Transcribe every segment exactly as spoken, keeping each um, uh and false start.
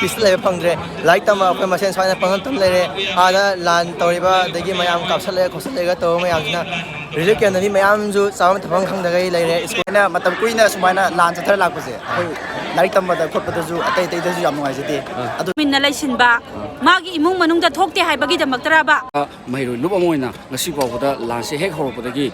ꯄꯤꯁꯇ ꯂꯩꯕ ꯐꯪꯗ꯭ꯔꯦ꯫ ꯂꯥꯏꯔꯤꯛ ꯇꯝꯕ ꯑꯩꯈꯣꯏ ꯃꯁꯦꯟ ꯁꯨꯃꯥꯏꯅ ꯄꯪꯇꯝ ꯇꯝ ꯂꯩꯔꯦ꯫ ꯑꯥꯗ ꯂꯥꯟ ꯇꯧꯔꯤꯕ, ꯑꯗꯒꯤ ꯃꯌꯥꯝ ꯀꯥꯞꯁꯤꯜꯂꯒ ꯈꯣꯠꯆꯜꯂꯒ ꯇꯧꯕ ꯃꯌꯥꯝꯁꯤꯅ ꯔꯤꯂꯤꯐ ꯀꯦꯝꯞꯇ ꯃꯤ ꯃꯌꯥꯝꯁꯨ ꯆꯥꯐꯝ ꯊꯛꯐꯝ ꯈꯪꯗꯈꯩ ꯂꯩꯔꯦ꯫ ꯁ꯭ꯀꯨꯜ ꯑꯩꯅ ꯃꯇꯝ ꯀꯨꯏꯅ ꯁꯨꯃꯥꯏꯅ ꯂꯥꯟ ꯆꯠꯊꯔ ꯂꯥꯛꯄꯁꯦ, ꯑꯩꯈꯣꯏ ꯂꯥꯏꯔꯤꯛ ꯇꯝꯕꯗ ꯈꯣꯠꯄꯗꯁꯨ, ꯑꯇꯩ ꯑꯇꯩꯗꯁꯨ ꯌꯥꯝ ꯅꯨꯡꯉꯥꯏꯖꯗꯦ꯫ ꯑꯗꯨ ꯇꯨꯃꯤꯟꯅ ꯂꯩꯁꯤꯟꯕ, ꯃꯥꯒꯤ ꯏꯃꯨꯡ ꯃꯅꯨꯡꯗ ꯊꯣꯛꯇꯦ ꯍꯥꯏꯕꯒꯤꯗꯃꯛꯇꯔꯕ? ꯃꯍꯩꯔꯣꯏ ꯂꯨꯞ ꯑꯃ ꯑꯣꯏꯅ ꯉꯁꯤ ꯐꯥꯎꯕꯗ ꯂꯥꯟꯁꯦ ꯍꯦꯛ ꯍꯧꯔꯛꯄꯗꯒꯤ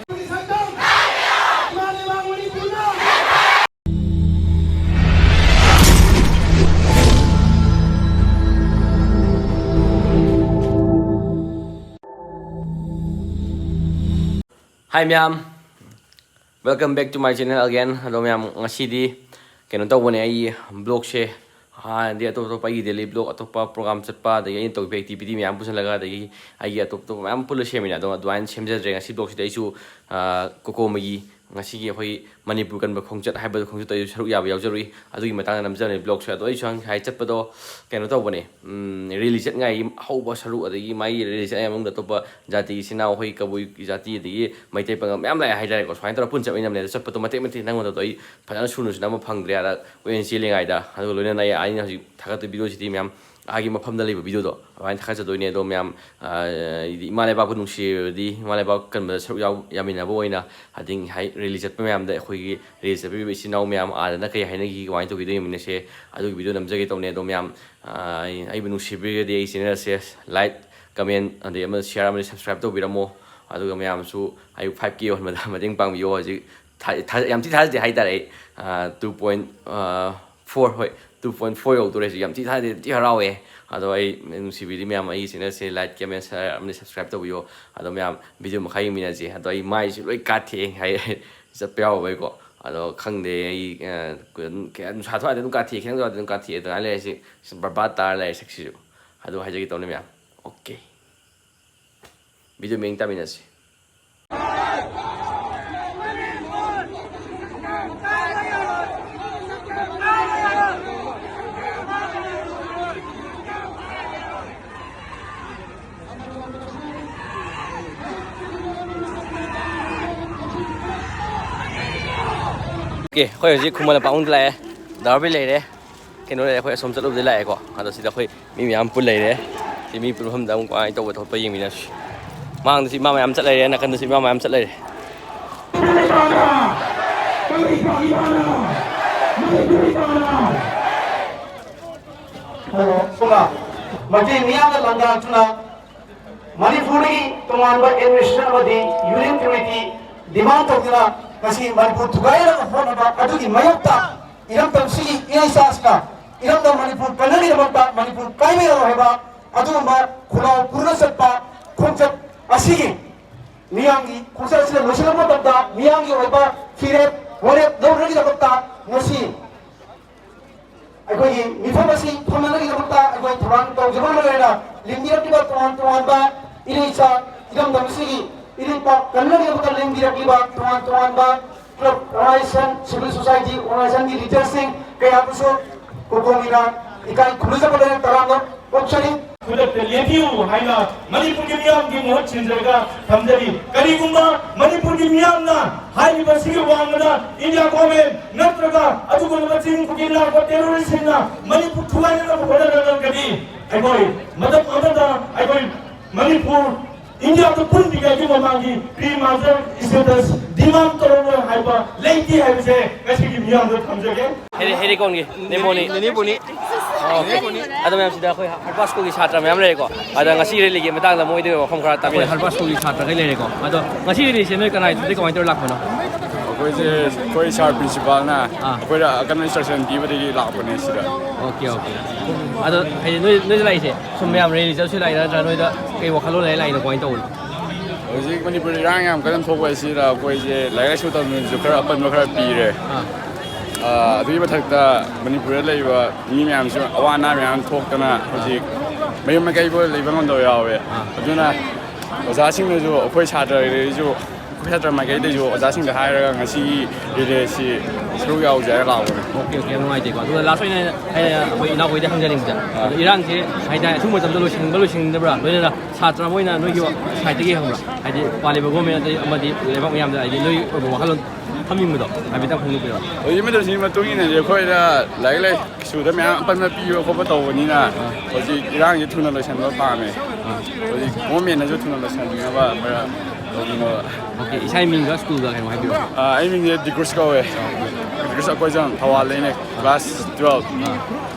Hi ꯃꯌꯥꯝ, welcome back to my channel again. ꯑꯗꯣ ꯃꯌꯥꯝ, ꯉꯁꯤꯗꯤ ꯀꯩꯅꯣ ꯇꯧꯕꯅꯦ, ꯑꯩ ꯕ꯭ꯂꯣꯒꯁꯦ ꯍꯥꯟꯅꯗꯤ ꯑꯇꯣꯞ ꯑꯇꯣꯞꯄ ꯑꯩꯒꯤ ꯗꯦꯂꯤ ꯕ꯭ꯂꯣꯒ, ꯑꯇꯣꯞꯄ ꯄ꯭ꯔꯣꯒ꯭ꯔꯥꯝ ꯆꯠꯄ, ꯑꯗꯒꯤ ꯑꯩꯅ ꯇꯧꯈꯤꯕ ꯑꯦꯛꯇꯤꯚꯤꯇꯤ ꯃꯌꯥꯝ ꯄꯨꯁꯤꯜꯂꯒ, ꯑꯗꯒꯤ ꯑꯩꯒꯤ ꯑꯇꯣꯞ ꯑꯇꯣꯞꯄ ꯃꯌꯥꯝ ꯄꯨꯜꯂ ꯁꯦꯝꯃꯤꯅ, ꯑꯗꯣ ꯑꯗꯨꯃꯥꯏꯅ ꯁꯦꯝꯖꯗ꯭ꯔꯦ꯫ ꯉꯁꯤ ꯕ꯭ꯂꯣꯒꯁꯤꯗ ꯑꯩꯁꯨ, ꯑ, ꯀꯣꯀꯣꯃꯒꯤ ꯉꯁꯤꯒꯤ ꯑꯩꯈꯣꯏ ꯃꯅꯤꯄꯨꯔ ꯀꯟꯕ ꯈꯣꯡꯆꯠ ꯍꯥꯏꯕꯗꯣ, ꯈꯣꯡꯆꯠꯇ ꯑꯩꯁꯨ ꯁꯔꯨꯛ ꯌꯥꯕ ꯌꯥꯎꯖꯔꯨꯏ꯫ ꯑꯗꯨꯒꯤ ꯃꯇꯥꯡꯗ ꯅꯝꯖꯕꯅꯤ ꯕ꯭ꯂꯣꯒꯁꯦ꯫ ꯑꯗꯣ ꯑꯩꯁꯨ ꯉꯁꯥꯏ ꯆꯠꯄꯗꯣ ꯀꯩꯅꯣ ꯇꯧꯕꯅꯦ, ꯎꯝ, ꯔꯦꯂꯤ ꯆꯠꯉꯥꯏꯒꯤ ꯑꯍꯧꯕ ꯁꯔꯨꯛ, ꯑꯗꯒꯤ ꯃꯥꯒꯤ ꯔꯦꯂꯤ ꯆꯠꯉꯥꯏ ꯃꯅꯨꯡꯗ ꯑꯇꯣꯞꯄ ꯖꯥꯇꯤ ꯏꯆꯤꯟ ꯏꯅꯥꯎ, ꯑꯩꯈꯣꯏ ꯀꯕꯨꯏ ꯖꯥꯇꯤ, ꯑꯗꯒꯤ ꯃꯩꯇꯩ ꯄꯥꯉꯜ ꯃꯌꯥꯝ ꯂꯥꯛꯑꯦ ꯍꯥꯏꯇꯥꯔꯦꯀꯣ꯫ ꯁꯨꯃꯥꯏꯅ ꯇꯧꯔꯒ ꯄꯨꯟ ꯆꯠꯃꯤꯟꯅꯕꯅꯦ꯫ ꯑꯗꯣ ꯆꯠꯄꯗꯣ ꯃꯇꯦꯛ ꯃꯇꯦꯛ ꯅꯝꯕꯗꯣ ꯑꯩ ꯐꯖꯅ ꯁꯨꯅꯁꯨ ꯅꯝꯕ ꯐꯪꯗ꯭ꯔꯦ, ꯑꯥꯗ ꯀꯣꯏꯆꯦꯟ ꯆꯦꯜꯂꯤꯉꯩꯗ꯫ ꯑꯗꯨꯒ ꯂꯣꯏꯅꯅ ꯑꯩ, ꯑꯩꯅ ꯍꯧꯖꯤꯛ ꯊꯥꯒꯠꯇꯣꯏ ꯚꯤꯗꯤꯑꯣꯁꯤꯗꯤ ꯃꯌꯥꯝ ꯑꯥꯒꯤ ꯃꯐꯝꯗ ꯂꯩꯕ ꯚꯤꯗꯤꯑꯣꯗꯣ ꯑꯗꯨꯃꯥꯏꯅ ꯊꯥꯒꯠꯆꯗꯣꯏꯅꯦ꯫ ꯑꯗꯣ ꯃꯌꯥꯝ, ꯑ, ꯍꯥꯏꯗꯤ ꯏꯃꯥ ꯂꯩꯕꯥꯛꯄꯨ ꯅꯨꯡꯁꯤꯔꯕꯗꯤ ꯏꯃꯥ ꯂꯩꯕꯥꯛ ꯀꯟꯕꯗ ꯁꯔꯨꯛ ꯌꯥꯎ-, ꯌꯥꯃꯤꯟꯅꯕ ꯑꯣꯏꯅ, ꯍꯥꯏꯗꯤ ꯉꯁꯥꯏ ꯔꯦꯂꯤ ꯆꯠꯄ ꯃꯌꯥꯝꯗ ꯑꯩꯈꯣꯏꯒꯤ ꯔꯦꯂꯤ ꯆꯠꯄꯤꯕ ꯏꯆꯤꯟ ꯏꯅꯥꯎ ꯃꯌꯥꯝ ꯑꯥꯗꯅ ꯀꯩ ꯍꯥꯏꯅꯈꯤ, ꯀꯃꯥꯏꯅ ꯇꯧꯈꯤꯗꯣ ꯌꯦꯡꯃꯤꯟꯅꯁꯦ꯫ ꯑꯗꯨꯒꯤ ꯚꯤꯗꯤꯑꯣ ꯅꯝꯖꯒꯦ ꯇꯧꯅꯦ꯫ ꯑꯗꯣ ꯃꯌꯥꯝ, ꯑ, ꯑꯩ, ꯑꯩꯕꯨ ꯅꯨꯡꯁꯤꯕꯤꯔꯒꯗꯤ ꯑꯩ ꯆꯦꯅꯦꯜꯁꯦ ꯂꯥꯏꯛ, ꯀꯃꯦꯟ, ꯑꯗꯩ ꯑꯃ ꯁꯤꯌꯥꯔ ꯑꯃꯗꯤ ꯁꯕꯁꯀ꯭ꯔꯥꯏꯕ ꯇꯧꯕꯤꯔꯝꯃꯣ꯫ ꯑꯗꯨꯒ ꯃꯌꯥꯝꯁꯨ ꯑꯩ ꯐꯥꯏꯚ ꯀꯦ ꯌꯧꯍꯟꯕꯗ ꯃꯇꯦꯡ ꯄꯥꯡꯕꯤꯌꯣ꯫ ꯍꯧꯖꯤꯛ ꯊꯥ-, ꯊꯥ-, ꯌꯥꯝ ꯊꯤ ꯊꯥꯖꯗꯦ ꯍꯥꯏꯇꯥꯔꯦ ꯑꯩ꯫ ꯑ, two point four, ꯍꯣꯏ, two point four ꯌꯧꯗꯣꯔꯦ ꯍꯧꯖꯤꯛ꯫ ꯌꯥꯝ ꯊꯤ ꯊꯥꯖꯗꯦ, ꯌꯥꯝ ꯊꯤ ꯍꯔꯥꯎꯋꯦ꯫ ꯑꯗꯣ ꯑꯩ ꯅꯨꯡꯁꯤꯕꯤꯔꯤ ꯃꯌꯥꯝ, ꯑꯩꯒꯤ ꯆꯦꯅꯦꯜꯁꯦ ꯂꯥꯏꯛ, ꯀꯃꯦꯟ, ꯁꯤꯌꯥꯔ ꯑꯃꯗꯤ ꯁꯕꯁꯀ꯭ꯔꯥꯏꯕ ꯇꯧꯕꯤꯌꯣ꯫ ꯑꯗꯣ ꯃꯌꯥꯝ ꯚꯤꯗꯤꯑꯣ ꯃꯈꯥ ꯌꯦꯡꯃꯤꯟꯅꯁꯦ꯫ ꯑꯗꯣ ꯑꯩ ꯃꯥꯏꯁꯦ ꯂꯣꯏ ꯀꯥꯊꯦꯛꯑꯦ ꯍꯥꯏ ꯆꯠꯄ ꯌꯥꯎꯔꯨꯕꯩꯀꯣ꯫ ꯑꯗꯣ ꯈꯪꯗꯦ ꯑꯩ, ꯑ, ꯀꯩꯅꯣ, ꯅꯨꯡꯁꯥ ꯊꯣꯛꯑꯗꯤ ꯑꯗꯨꯝ ꯀꯥꯊꯦꯛꯑꯦ, ꯈꯤꯇꯪ ꯊꯣꯛꯑꯗꯤ ꯑꯗꯨꯝ ꯀꯥꯊꯦꯛꯑꯦ꯫ ꯑꯗꯨꯃꯥꯏꯅ ꯂꯩꯔꯤꯁꯦ ꯕꯔꯕꯥꯗ ꯇꯥꯔ ꯂꯩꯔꯦ ꯁꯛꯁꯤꯁꯨ꯫ ꯑꯗꯨ ꯍꯥꯏꯖꯒꯦ ꯇꯧꯅꯤ ꯃꯌꯥꯝ꯫ ꯑꯣꯀꯦ꯫ ꯚꯤꯗꯤꯑꯣ ꯃꯌꯦꯡ ꯇꯥꯃꯤꯟꯅꯁꯤ꯫ ꯑꯣꯀꯦ, ꯑꯩꯈꯣꯏ ꯍꯧꯖꯤꯛ ꯈꯨꯃꯟ ꯂꯝꯄꯥꯛ ꯃꯅꯨꯡꯗ ꯂꯥꯛꯑꯦ꯫ ꯗꯥ ꯔꯣꯕꯤꯟ ꯂꯩꯔꯦ꯫ ꯀꯩꯅꯣ ꯂꯩꯔꯦ, ꯑꯩꯈꯣꯏ ꯑꯁꯣꯝ ꯆꯠꯂꯨꯕꯗꯤ ꯂꯥꯛꯑꯦꯀꯣ꯫ ꯑꯗꯣ ꯁꯤꯗ ꯑꯩꯈꯣꯏ ꯃꯤ ꯃꯌꯥꯝ ꯄꯨꯜ ꯂꯩꯔꯦ꯫ ꯁꯤ ꯃꯤ ꯄꯨꯟꯐꯝꯗ ꯑꯃꯨꯛ ꯀꯃꯥꯏꯅ ꯇꯧꯕ ꯈꯣꯠꯄ ꯌꯦꯡꯃꯤꯟꯅꯁꯤ꯫ ꯃꯥꯡꯗꯁꯨ ꯏꯃꯥ ꯃꯌꯥꯝ ꯆꯠ ꯂꯩꯔꯦ, ꯅꯥꯀꯟꯗꯁꯨ ꯏꯃꯥ ꯃꯌꯥꯝ ꯆꯠ ꯂꯩꯔꯦ꯫ ꯃꯩꯇꯩ ꯃꯤꯌꯥꯝꯅ ꯂꯥꯟꯗꯥꯔꯛꯇꯨꯅ ꯃꯅꯤꯄꯨꯔꯗꯒꯤ ꯇꯣꯉꯥꯟꯕ ꯑꯦꯗꯃꯤꯅꯤꯁꯇ꯭ꯔꯦꯁꯟ ꯑꯃꯗꯤ ꯌꯨꯅꯤꯌꯟ ꯇꯦꯔꯤꯇꯣꯔꯤ ꯗꯤꯃꯥꯟ ꯇꯧꯗꯨꯅ ꯉꯁꯤ ꯃꯅꯤꯄꯨꯔ ꯊꯨꯒꯥꯏꯅꯕ ꯍꯣꯠꯅꯕ ꯑꯗꯨꯒꯤ ꯃꯥꯌꯣꯛꯇ ꯏꯔꯝꯗꯝꯁꯤꯒꯤ ꯏꯔꯩꯆꯥꯁꯤꯅ ꯏꯔꯝꯗꯝ ꯃꯅꯤꯄꯨꯔ ꯀꯟꯅꯕꯒꯤꯗꯃꯛꯇ ꯃꯅꯤꯄꯨꯔ ꯀꯥꯏꯕ ꯌꯥꯔꯣꯏ ꯍꯥꯏꯕ ꯑꯗꯨꯒꯨꯝꯕ ꯈꯨꯜꯂꯥꯎ ꯄꯨꯔꯒ ꯆꯠꯄ ꯈꯣꯡꯆꯠ ꯑꯁꯤꯒꯤ ꯃꯤꯌꯥꯝꯒꯤ ꯈꯣꯡꯆꯠ ꯑꯁꯤꯗ ꯂꯣꯏꯁꯤꯜꯂꯛꯄ ꯃꯇꯝꯗ ꯃꯤꯌꯥꯝꯒꯤ ꯑꯣꯏꯕ ꯐꯤꯔꯦꯞ ꯋꯥꯔꯦꯞ ꯂꯧꯅꯕꯒꯤꯗꯃꯛꯇ ꯉꯁꯤ ꯑꯩꯈꯣꯏꯒꯤ ꯃꯤꯐꯝ ꯑꯁꯤ ꯐꯝꯅꯅꯕꯒꯤꯗꯃꯛꯇ ꯑꯩꯈꯣꯏ ꯊꯧꯔꯥꯡ ꯇꯧꯖꯕ ꯂꯣꯏꯔꯦꯅ ꯂꯤꯡꯕꯤꯔꯛꯂꯤꯕ ꯇꯣꯉꯥꯟ ꯇꯣꯉꯥꯟꯕ ꯏꯔꯩꯆꯥ ꯏꯔꯝꯗꯝ ꯑꯁꯤꯒꯤ ꯏꯔꯩꯄꯥꯛ ꯀꯟꯅꯅꯕꯒꯤꯗꯃꯛꯇ ꯂꯤꯡꯕꯤꯔꯛꯂꯤꯕ ꯇꯣꯉꯥꯟ ꯇꯣꯉꯥꯟꯕ ꯀ꯭ꯂꯕ ꯑꯣꯔꯒꯅꯥꯏꯖꯦꯁꯟ, ꯁꯤꯚꯤꯜ ꯁꯣꯁꯥꯏꯇꯤ ꯑꯣꯔꯒꯅꯥꯏꯖꯦꯁꯟꯒꯤ ꯂꯤꯗꯔꯁꯤꯡ ꯀꯌꯥꯕꯨꯁꯨ ꯀꯣꯀꯣꯃꯤꯅ ꯏꯀꯥꯏ ꯈꯨꯝꯅꯖꯕ ꯂꯣꯏꯅ ꯇꯔꯥꯝꯅ ꯑꯣꯛꯆꯔꯤ꯫ ꯈꯨꯗꯛꯇ ꯂꯦꯞꯄꯤꯌꯨ ꯍꯥꯏꯅ ꯃꯅꯤꯄꯨꯔꯒꯤ ꯃꯤꯌꯥꯝꯒꯤ ꯃꯍꯨꯠ ꯁꯤꯟꯖꯔꯒ ꯊꯝꯖꯔꯤ꯫ ꯀꯔꯤꯒꯨꯝꯕ ꯃꯅꯤꯄꯨꯔꯒꯤ ꯃꯤꯌꯥꯝꯅ ꯍꯥꯏꯔꯤꯕꯁꯤꯒꯤ ꯋꯥꯡꯃꯗ ꯏꯟꯗꯤꯌꯥ ꯒꯣꯔꯃꯦꯟ ꯅꯠꯇ꯭ꯔꯒ ꯑꯗꯨꯒꯨꯝꯂꯕ ꯆꯤꯡ ꯀꯨꯀꯤ ꯂꯥꯛꯄ ꯇꯦꯔꯣꯔꯤꯁꯁꯤꯡꯅ ꯃꯅꯤꯄꯨꯔ ꯊꯨꯒꯥꯏꯅꯅꯕ ꯍꯣꯠꯅꯔꯒꯗꯤ ꯑꯩꯈꯣꯏ ꯃꯇꯝ ꯑꯃꯗ ꯑꯩꯈꯣꯏ ꯃꯅꯤꯄꯨꯔ ꯏꯟꯗꯤꯌꯥꯗ ꯄꯨꯟꯗ꯭ꯔꯤꯉꯩꯒꯤ ꯃꯃꯥꯡꯒꯤ ꯄ꯭ꯔꯤ ꯃꯥꯔꯖꯔ ꯁ꯭ꯇꯦꯇꯁ ꯗꯤꯃꯥꯟ ꯇꯧꯔꯔꯣꯏ ꯍꯥꯏꯕ ꯂꯩꯇꯦ ꯍꯥꯏꯕꯁꯦ ꯉꯁꯤꯒꯤ ꯃꯤꯌꯥꯝꯗ ꯊꯝꯖꯒꯦ꯫ ꯍꯦꯔꯤ-, ꯍꯦꯔꯤꯀꯣꯟꯒꯤ ꯅꯦꯄꯣꯅꯤ꯫ ꯅꯦꯅꯦꯄꯨꯅꯤ꯫ ꯑꯣꯀꯦ꯫ ꯑꯗꯣ ꯃꯌꯥꯝꯁꯤꯗ ꯑꯩꯈꯣꯏ ꯍꯔꯕꯥꯔꯠ ꯁ꯭ꯀꯨꯜꯒꯤ ꯁꯥꯇ꯭ꯔ ꯃꯌꯥꯝ ꯂꯩꯔꯦꯀꯣ꯫ ꯑꯗꯣ ꯉꯁꯤ ꯔꯦꯂꯤꯒꯤ ꯃꯇꯥꯡꯗ ꯃꯣꯏꯗꯒꯤ ꯋꯥꯐꯝ ꯈꯔ ꯑꯩꯈꯣꯏ ꯇꯥꯕꯤꯔꯁꯤ꯫ ꯍꯔꯕꯥꯔꯠ ꯁ꯭ꯀꯨꯜꯒꯤ ꯁꯥꯇ꯭ꯔꯈꯩ ꯂꯩꯔꯦꯀꯣ꯫ ꯑꯗꯣ ꯉꯁꯤ ꯔꯦꯂꯤꯁꯦ ꯅꯣꯏ ꯀꯅꯥꯏ ꯊ꯭ꯔꯨꯗꯒꯤ ꯀꯃꯥꯏꯅ ꯇꯧꯔ ꯂꯥꯛꯄꯅꯣ? ꯑꯩꯈꯣꯏꯁꯦ ꯑꯩꯈꯣꯏ ꯁꯥꯔ ꯄ꯭ꯔꯤꯟꯁꯤꯄꯥꯜꯅ ꯑꯥ꯫ ꯑꯩꯈꯣꯏꯗ ꯑꯀꯟꯕ ꯏꯟꯁꯇ꯭ꯔꯛꯁꯟ ꯄꯤꯕꯗꯒꯤ ꯂꯥꯛꯄꯅꯦ ꯁꯤꯗ꯫ Okay, okay. ꯑꯗꯣ ꯍꯥꯏꯗꯤ ꯅꯣꯏ, ꯅꯣꯏꯗ ꯂꯥꯛꯏꯁꯦ ꯁꯨꯝ ꯃꯌꯥꯝ ꯔꯦꯂꯤ ꯆꯠꯁꯤ ꯂꯥꯛꯏꯔꯥ ꯅꯠꯇ꯭ꯔꯒ ꯅꯣꯏꯗ ꯀꯩ ꯋꯥꯈꯜꯂꯣꯟ ꯂꯩꯔ ꯂꯥꯛꯏꯅꯣ, ꯀꯃꯥꯏꯅ ꯇꯧꯕꯅꯣ? ꯍꯧꯖꯤꯛ ꯃꯅꯤꯄꯨꯔꯗ ꯏꯔꯥꯡ ꯌꯥꯝ ꯀꯟꯅ ꯊꯣꯛꯄ ꯑꯁꯤꯗ ꯑꯩꯈꯣꯏꯁꯦ ꯂꯥꯏꯔꯤꯛ ꯂꯥꯏꯁꯨ ꯇꯝꯕꯁꯨ ꯈꯔ ꯑꯄꯟꯕ ꯈꯔ ꯄꯤꯔꯦ꯫ ꯑꯥ꯫ ꯑꯥ, ꯑꯗꯨꯒꯤ ꯃꯊꯛꯇ ꯃꯅꯤꯄꯨꯔꯗ ꯂꯩꯔꯤꯕ ꯃꯤ ꯃꯌꯥꯝꯁꯨ ꯑꯋꯥ ꯑꯅꯥ ꯃꯌꯥꯝ ꯊꯣꯛꯇꯅ ꯍꯧꯖꯤꯛ ꯃꯌꯨꯝ ꯃꯀꯩꯕꯨ ꯂꯩꯕ ꯉꯝꯗꯕ ꯌꯥꯎꯋꯦ꯫ ꯑꯥ꯫ ꯑꯗꯨꯅ ꯑꯣꯖꯥꯁꯤꯡꯅꯁꯨ ꯑꯩꯈꯣꯏ ꯁꯥꯇ꯭ꯔꯗꯁꯨ, ꯑꯩꯈꯣꯏ ꯁꯥꯇ꯭ꯔ ꯃꯥꯏꯀꯩꯗꯁꯨ ꯑꯣꯖꯥꯁꯤꯡꯗ ꯍꯥꯏꯔꯒ ꯉꯁꯤꯒꯤ ꯔꯤꯂꯦꯁꯤ ꯁꯔꯨꯛ ꯌꯥꯎꯖꯦ ꯍꯥꯏꯔ ꯂꯥꯛꯄꯅꯦ꯫ ꯑꯣꯀꯦ, ꯑꯣꯀꯦ, ꯌꯥꯝ ꯅꯨꯡꯉꯥꯏꯇꯦꯀꯣ꯫ ꯑꯗꯨꯒ ꯂꯥꯁ ꯑꯣꯏꯅ ꯑꯩꯅ ꯑꯩꯈꯣꯏ ꯏꯅꯥꯎꯈꯣꯏꯗ ꯍꯪꯖꯅꯤꯡꯕꯁꯦ, ꯑꯥ꯫ ꯑꯗꯣ ꯏꯔꯥꯡꯁꯦ ꯍꯥꯏꯇꯥꯔꯦ ꯑꯊꯨꯕ ꯃꯇꯝꯗ ꯂꯣꯏꯁꯤꯟꯕ ꯂꯣꯏꯁꯤꯟꯗꯕ꯭ꯔꯥ, ꯂꯣꯏꯅꯅ ꯁꯥꯇ꯭ꯔ ꯑꯃ ꯑꯣꯏꯅ ꯅꯣꯏꯒꯤ ꯁꯥꯏꯠꯇꯒꯤ ꯍꯪꯕ꯭ꯔꯥ? ꯍꯥꯏꯗꯤ ꯄꯥꯜꯂꯤꯕ ꯒꯣꯔꯃꯦꯟ ꯑꯗꯩ ꯑꯃꯗꯤ ꯂꯩꯕꯥꯛ ꯃꯌꯥꯝꯗ ꯍꯥꯏꯗꯤ ꯅꯣꯏꯒꯤ ꯑꯣꯏꯕ ꯋꯥꯈꯜꯂꯣꯟ ꯊꯝꯅꯤꯡꯕꯗꯣ ꯍꯥꯏꯐꯦꯠꯇꯪ ꯐꯣꯡꯗꯣꯛꯄꯤꯔꯛꯑꯣ꯫ ꯍꯧꯖꯤꯛ ꯃꯇꯝꯁꯤꯒꯤ ꯃꯇꯨꯡ ꯏꯟꯅꯗꯤ ꯑꯩꯈꯣꯏꯗ ꯂꯥꯏꯔꯤꯛ ꯂꯥꯏꯁꯨꯗ ꯃꯌꯥꯝ ꯑꯄꯟꯕ ꯄꯤꯕ ꯈꯣꯠꯄ ꯇꯧꯕꯅꯤꯅ ꯍꯧꯖꯤꯛ ꯏꯔꯥꯡꯁꯦ ꯊꯨꯅ ꯂꯣꯏꯁꯤꯟꯕ ꯄꯥꯝꯃꯦ꯫ ꯍꯧꯖꯤꯛ ꯒꯣꯔꯃꯦꯟꯅꯁꯨ ꯊꯨꯅ ꯂꯣꯏꯁꯤꯟꯕꯤꯅꯕ ꯈꯔ ꯇꯧꯕꯤꯅꯕ꯫ ꯑꯣꯀꯦ, ꯏꯁꯥꯒꯤ ꯃꯤꯡꯒ ꯁ꯭ꯀꯨꯜꯒ ꯀꯩꯅꯣ ꯍꯥꯏꯕꯤꯔꯛꯑꯣ꯫ ꯑꯥ, ꯑꯩ ꯃꯤꯡꯁꯦ ꯗꯤꯀ꯭ꯔꯨꯁ ꯀꯧꯋꯦ꯫ ꯗꯤꯀ꯭ꯔꯨꯁ ꯑꯀꯣꯏꯖꯝ, ꯊꯧꯕꯥꯜꯗꯩꯅꯦ꯫ Class twelve.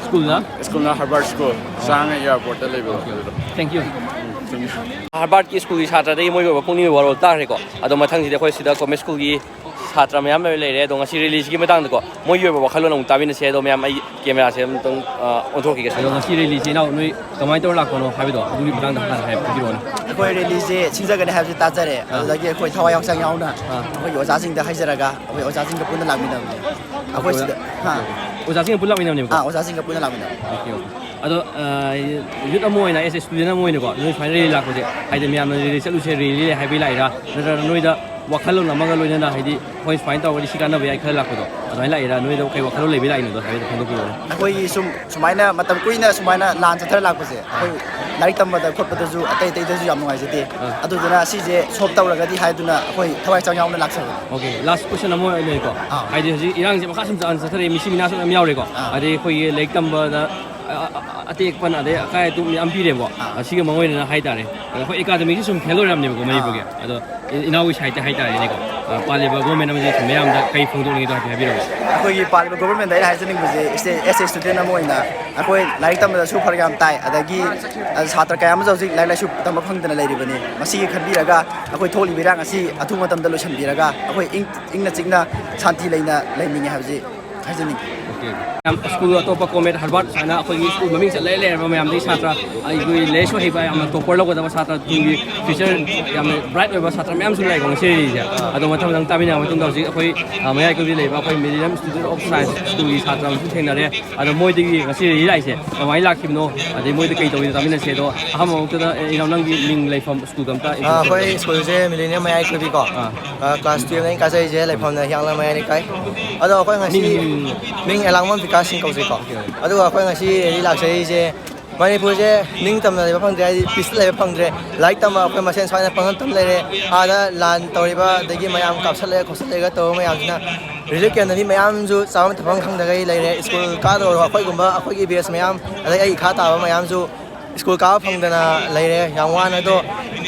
ꯁ꯭ꯀꯨꯜꯅ? ꯁ꯭ꯀꯨꯜꯅ ꯍꯔꯕꯔꯠ ꯁ꯭ꯀꯨꯜ, ꯆꯥꯡꯉ ꯑꯦꯌꯥꯔꯄꯣꯔꯠꯇ ꯂꯩꯕꯗꯣ꯫ Thank U. ꯍꯔꯕꯥꯔꯠꯀꯤ ꯁ꯭ꯀꯨꯜꯒꯤ ꯁꯥꯇ꯭ꯔꯗꯒꯤ ꯃꯣꯏꯒꯤ ꯑꯣꯏꯕ ꯄꯨꯛꯅꯤꯡꯒꯤ ꯋꯥꯔꯣꯜ ꯇꯥꯈ꯭ꯔꯦꯀꯣ꯫ ꯑꯗꯣ ꯃꯊꯪꯁꯤꯗꯤ ꯑꯩꯈꯣꯏ ꯁꯤꯗ ꯒꯣꯔꯃꯦꯟ ꯁ꯭ꯀꯨꯜꯒꯤ ꯁꯥꯇ꯭ꯔ ꯃꯌꯥꯝ ꯂꯣꯏ ꯂꯩꯔꯦ꯫ ꯑꯗꯣ ꯉꯁꯤ ꯔꯦꯂꯤꯁꯤꯒꯤ ꯃꯇꯥꯡꯗꯀꯣ, ꯃꯣꯏꯒꯤ ꯑꯣꯏꯕ ꯋꯥꯈꯜꯂꯣꯟ ꯑꯃꯨꯛ ꯇꯥꯃꯤꯟꯅꯁꯦ꯫ ꯑꯗꯣ ꯃꯌꯥꯝ, ꯑꯩ ꯀꯦꯃꯦꯔꯥꯁꯦ ꯑꯃꯨꯛꯇꯪ, ꯑ, ꯑꯣꯟꯊꯣꯛꯈꯤꯒꯦ꯫ ꯑꯗꯣ ꯉꯁꯤ ꯔꯦꯂꯤꯁꯦ ꯏꯅꯥꯎ ꯅꯣꯏ ꯀꯃꯥꯏꯅ ꯇꯧꯔ ꯂꯥꯛꯄꯅꯣ ꯍꯥꯏꯕꯗꯣ ꯑꯗꯨꯒꯤ ꯃꯇꯥꯡꯗ ꯍꯥꯟꯅ ꯍꯥꯏ-, ꯍꯥꯏꯕꯤꯔꯛꯑꯣꯅꯦ꯫ ꯑꯩꯈꯣꯏ ꯔꯦꯂꯤꯁꯦ ꯁꯤꯟꯖꯒꯅꯤ ꯍꯥꯏꯕꯁꯦ ꯇꯥꯖꯔꯦ꯫ ꯑꯗꯨꯗꯒꯤ ꯑꯩꯈꯣꯏ ꯊꯋꯥꯏ ꯍꯛꯆꯥꯡ ꯌꯥꯎꯅ ꯑꯩꯈꯣꯏꯒꯤ ꯑꯣꯖꯥꯁꯤꯡꯗ ꯍꯥꯏꯖꯔꯒ ꯑꯩꯈꯣꯏ ꯑꯣꯖꯥꯁꯤꯡꯒ ꯄꯨꯟꯅ ꯂꯥꯛꯃꯤꯟꯅꯕꯅꯦ꯫ ꯑꯩꯈꯣꯏ ꯁꯤꯗ ꯍꯥ, ꯑꯣꯖꯥꯁꯤꯡꯒ ꯄꯨꯟꯅ ꯂꯥꯛꯃꯤꯟꯅꯕꯀꯣ? ꯑꯥ, ꯑꯣꯖꯥꯁꯤꯡꯒ ꯄꯨꯟꯅ ꯂꯥꯛꯃꯤꯟꯅꯕꯅꯦ꯫ Okay, okay. ꯑꯗꯣ, ꯑ, ꯌꯨꯠ ꯑꯃ ꯑꯣꯏꯅ, ꯑꯦꯁ ꯑꯦ ꯁ꯭ꯇꯨꯗꯦꯟ ꯑꯃ ꯑꯣꯏꯅꯀꯣ, ꯅꯣꯏ ꯁꯨꯃꯥꯏꯅ ꯔꯦꯂꯤ ꯂꯥꯛꯄꯁꯦ, ꯍꯥꯏꯗꯤ ꯃꯌꯥꯝꯅ ꯔꯦꯂꯤ ꯆꯠꯂꯨꯁꯦ, ꯔꯦꯂꯤ ꯂꯩ ꯍꯥꯏꯕꯒꯤ ꯂꯥꯛꯏꯔꯥ, ꯅꯠꯇ꯭ꯔꯒꯅ ꯅꯣꯏꯗ ꯋꯥꯈꯜꯂꯣꯟ ꯑꯃꯒ ꯂꯣꯏꯅꯅ, ꯍꯥꯏꯗꯤ ꯑꯩꯈꯣꯏ ꯁꯨꯃꯥꯏꯅ ꯇꯧꯔꯒꯗꯤ ꯁꯤ ꯀꯥꯟꯅꯕ ꯌꯥꯏ ꯈꯜꯂ ꯂꯥꯛꯄꯗꯣ, ꯑꯗꯨꯃꯥꯏꯅ ꯂꯥꯛꯏꯔꯥ, ꯅꯣꯏꯗ ꯀꯩ ꯋꯥꯈꯜꯂꯣꯟ ꯂꯩꯕꯒꯤ ꯂꯥꯛꯏꯅꯣꯗꯣ ꯍꯥꯏꯐꯦꯠ ꯐꯣꯡꯗꯣꯛꯄꯤꯔꯛꯑꯣꯅꯦ꯫ ꯑꯩꯈꯣꯏꯒꯤ ꯁꯨꯝ ꯁꯨꯃꯥꯏꯅ ꯃꯇꯝ ꯀꯨꯏꯅ ꯁꯨꯃꯥꯏꯅ ꯂꯥꯟ ꯆꯠꯊꯔ ꯂꯥꯛꯄꯁꯦ, ꯑꯩꯈꯣꯏ ꯂꯥꯏꯔꯤꯛ ꯇꯝꯕꯗ ꯈꯣꯠꯄꯗꯁꯨ ꯑꯇꯩ ꯑꯇꯩꯗꯁꯨ ꯌꯥꯝ ꯅꯨꯡꯉꯥꯏꯖꯗꯦ꯫ ꯑꯗꯨꯗꯨꯅ ꯁꯤꯁꯦ ꯁꯣꯜꯕ ꯇꯧꯔꯒꯗꯤ ꯍꯥꯏꯗꯨꯅ ꯑꯩꯈꯣꯏ ꯊꯋꯥꯏ ꯍꯛꯆꯥꯡ ꯌꯥꯎꯅ ꯂꯥꯛꯆꯕꯅꯤ꯫ ꯑꯣꯀꯦ, ꯂꯥꯁ ꯀꯣꯏꯁꯟ ꯑꯃ ꯂꯩꯀꯣ꯫ ꯑꯥ꯫ ꯍꯥꯏꯗꯤ ꯍꯧꯖꯤꯛ ꯏꯔꯥꯡꯁꯦ ꯃꯈꯥ ꯁꯨꯝ ꯆꯥꯎꯅ ꯆꯠꯊꯔꯛꯑꯦ, ꯃꯤꯁꯤ ꯃꯤꯅꯥꯁꯨ ꯃꯌꯥꯝ ꯌꯥꯎꯔꯦꯀꯣ꯫ ꯑꯥ꯫ ꯑꯗꯩ ꯑꯩꯈꯣꯏꯒꯤ ꯂꯥꯏꯔꯤꯛ ꯇꯝꯕꯗ, ꯑ, ꯑ, ꯑ, ꯑꯇꯦꯛ ꯑꯄꯟ ꯑꯗꯩ ꯑꯀꯥꯏ ꯑꯇꯣꯛ ꯃꯌꯥꯝ ꯄꯤꯔꯦꯕꯀꯣ꯫ ꯑꯥ꯫ ꯑꯁꯤꯒ ꯃꯔꯨ ꯑꯣꯏꯅ ꯍꯥꯏꯇꯥꯔꯦ꯫ ꯑꯗꯣ ꯑꯩꯈꯣꯏ ꯑꯦꯀꯥꯗꯃꯤꯛꯁꯤ ꯁꯨꯝ ꯐꯦꯜ ꯑꯣꯏꯔꯝꯅꯦꯕꯀꯣ ꯃꯅꯤꯄꯨꯔꯒꯤ꯫ ꯑꯗꯣ ꯏ-, ꯏꯅꯥꯎꯒꯤ ꯁꯥꯏꯠꯇ ꯍꯥꯏꯇꯥꯔꯦꯅꯦꯀꯣ꯫ ꯑ, ꯄꯥꯜꯂꯤꯕ ꯒꯣꯔꯃꯦꯟ ꯑꯃꯁꯤꯗ ꯁꯨꯝ ꯃꯌꯥꯝꯗ ꯀꯩ ꯐꯣꯡꯗꯣꯛꯅꯤꯡꯉꯤꯗꯣ ꯍꯥꯏꯐꯦꯠ ꯍꯥꯏꯕꯤꯔꯛꯑꯣ꯫ ꯑꯩꯈꯣꯏꯒꯤ ꯄꯥꯜꯂꯤꯕ ꯒꯣꯕꯔꯃꯦꯟꯗ ꯑꯩꯅ ꯍꯥꯏꯖꯅꯤꯡꯕꯁꯦ, ꯑꯦꯁ ꯑꯦ ꯁ꯭ꯇꯨꯗꯦꯟ ꯑꯃ ꯑꯣꯏꯅ ꯑꯩꯈꯣꯏ ꯂꯥꯏꯔꯤꯛ ꯇꯝꯕꯗꯁꯨ ꯐꯔꯛ ꯌꯥꯝ ꯇꯥꯏ, ꯑꯗꯒꯤ ꯁꯥꯇ꯭ꯔ ꯀꯌꯥ ꯑꯃꯁꯨ ꯍꯧꯖꯤꯛ ꯂꯥꯏꯔꯤꯛ ꯂꯥꯏꯁꯨ ꯇꯝꯕ ꯐꯪꯗꯅ ꯂꯩꯔꯤꯕꯅꯤ꯫ ꯃꯁꯤꯒꯤ ꯈꯟꯕꯤꯔꯒ ꯑꯩꯈꯣꯏ ꯊꯣꯛꯂꯤꯕ ꯏꯔꯥꯡ ꯑꯁꯤ ꯑꯊꯨꯕ ꯃꯇꯝꯗ ꯂꯣꯏꯁꯤꯟꯕꯤꯔꯒ ꯑꯩꯈꯣꯏ ꯏꯪ-, ꯏꯪꯅ ꯆꯤꯛꯅ ꯁꯥꯟꯇꯤ ꯂꯩꯅ ꯂꯩꯅꯤꯡꯉꯦ ꯍꯥꯏꯕꯁꯤ ꯍꯥꯏꯖꯅꯤꯡꯉꯤ꯫ Okay, okay. ꯌꯥꯝ ꯁ꯭ꯀꯨꯜ ꯑꯇꯣꯞꯄ ꯀꯣꯃꯦꯠ ꯍꯔꯕꯥꯔꯠ ꯁꯨꯃꯥꯏꯅ ꯑꯩꯈꯣꯏꯒꯤ ꯁ꯭ꯀꯨꯜ ꯃꯃꯤꯡ ꯆꯠꯂ ꯂꯩꯔꯕ ꯃꯌꯥꯝꯗꯒꯤ ꯁꯥꯇ꯭ꯔ, ꯑꯩꯈꯣꯏ ꯂꯥꯏꯔꯤꯛꯁꯨ ꯍꯩꯕ, ꯌꯥꯝꯅ ꯇꯣꯄꯔ ꯂꯧꯒꯗꯕ ꯁꯥꯇ꯭ꯔ, ꯇꯨꯡꯒꯤ ꯐ꯭ꯌꯨꯆꯔ ꯌꯥꯝꯅ ꯕ꯭ꯔꯥꯏꯠ ꯑꯣꯏꯕ ꯁꯥꯇ꯭ꯔ ꯃꯌꯥꯝꯁꯨ ꯂꯩꯀꯣ ꯉꯁꯤ ꯔꯦꯂꯤꯁꯦ꯫ ꯑꯗꯣ ꯃꯊꯪ ꯃꯊꯪ ꯇꯥꯃꯤꯟꯅꯔ ꯃꯇꯨꯡꯗ ꯍꯧꯖꯤꯛ ꯑꯩꯈꯣꯏ, ꯑ, ꯃꯌꯥꯏ ꯀꯨꯝꯕꯤ ꯂꯩꯕ ꯑꯩꯈꯣꯏ ꯃꯤꯂꯤꯅꯤꯌꯝ ꯏꯟꯁꯇꯤꯇ꯭ꯌꯨꯠ ꯑꯣꯐ ꯁꯥꯏꯟꯁ ꯁ꯭ꯀꯨꯜꯒꯤ ꯁꯥꯇ꯭ꯔ ꯑꯃꯁꯨ ꯊꯦꯡꯅꯔꯦ꯫ ꯑꯗꯣ ꯃꯣꯏꯗꯒꯤ ꯉꯁꯤ ꯔꯦꯂꯤ ꯂꯥꯛꯏꯁꯦ ꯀꯃꯥꯏꯅ ꯂꯥꯛꯈꯤꯕꯅꯣ, ꯑꯗꯩ ꯃꯣꯏꯗ ꯀꯩ ꯇꯧꯔꯤꯅꯣ ꯇꯥꯃꯤꯟꯅꯁꯦ꯫ ꯑꯗꯣ ꯑꯍꯥꯟꯕ ꯃꯛꯇꯗ, ꯑꯦ, ꯏꯅꯥꯎ ꯅꯪꯒꯤ ꯃꯤꯡ ꯂꯩꯐꯝ ꯁ꯭ꯀꯨꯜꯗ ꯑꯝꯇ ꯑꯥ, ꯑꯩꯈꯣꯏ ꯁ꯭ꯀꯨꯜꯁꯦ ꯃꯤꯂꯤꯅꯤꯌꯝ ꯃꯌꯥꯏ ꯀꯨꯕꯤꯀꯣ꯫ ꯑꯥ꯫ ꯑꯥ, ꯀ꯭ꯂꯥꯁ ꯇꯨꯌꯦꯜꯞꯅ ꯑꯩꯅ ꯀꯥꯖꯔꯤꯁꯦ ꯂꯩꯐꯝꯅ ꯍꯤꯌꯥꯡꯂꯝ ꯃꯌꯥꯏ ꯂꯩꯀꯥꯏ꯫ ꯑꯗꯣ ꯑꯩꯈꯣꯏ ꯉꯁꯤ ꯃꯤꯡ, ꯃꯤꯡ, ꯃꯤꯡ꯫ ꯃꯤꯡ ꯑꯦꯂꯥꯡꯕꯝ ꯕꯤꯀꯥꯁ ꯁꯤꯡ ꯀꯧꯖꯩꯀꯣ꯫ ꯑꯗꯨꯒ ꯑꯩꯈꯣꯏ ꯉꯁꯤ ꯔꯦꯂꯤ ꯂꯥꯛꯆꯔꯤꯁꯦ ꯃꯅꯤꯄꯨꯔꯁꯦ ꯅꯤꯡꯇꯝꯅ ꯂꯩꯕ ꯐꯪꯗ꯭ꯔꯦ, ꯍꯥꯏꯗꯤ ꯄꯤꯁꯇ ꯂꯩꯕ ꯐꯪꯗ꯭ꯔꯦ꯫ ꯂꯥꯏꯔꯤꯛ ꯇꯝꯕ ꯑꯩꯈꯣꯏ ꯃꯁꯦꯟ ꯁꯨꯃꯥꯏꯅ ꯄꯪꯇꯝ ꯇꯝ ꯂꯩꯔꯦ꯫ ꯑꯥꯗ ꯂꯥꯟ ꯇꯧꯔꯤꯕ, ꯑꯗꯒꯤ ꯃꯌꯥꯝ ꯀꯥꯞꯁꯜꯂꯛꯑꯦ ꯈꯣꯠꯆꯜꯂꯛꯑꯦꯒ ꯇꯧꯕ ꯃꯌꯥꯝꯁꯤꯅ, ꯔꯤꯂꯤꯐ ꯀꯦꯝꯗ ꯃꯤ ꯃꯌꯥꯝꯁꯨ ꯆꯥꯐꯝ ꯊꯛꯐꯝ ꯈꯪꯗꯈꯩ ꯂꯩꯔꯦ꯫ ꯁ꯭ꯀꯨꯜ ꯀꯥꯗꯧꯔꯕ ꯑꯩꯈꯣꯏꯒꯨꯝꯕ, ꯑꯩꯈꯣꯏꯒꯤ ꯕꯦꯁ ꯃꯌꯥꯝ, ꯑꯗꯩ ꯑꯩ ꯏꯈꯥ ꯇꯥꯕ ꯃꯌꯥꯝꯁꯨ ꯁ꯭ꯀꯨꯜ ꯀꯥꯕ ꯐꯪꯗꯅ ꯂꯩꯔꯦ꯫ ꯌꯥꯝ ꯋꯥꯅ꯫ ꯑꯗꯣ,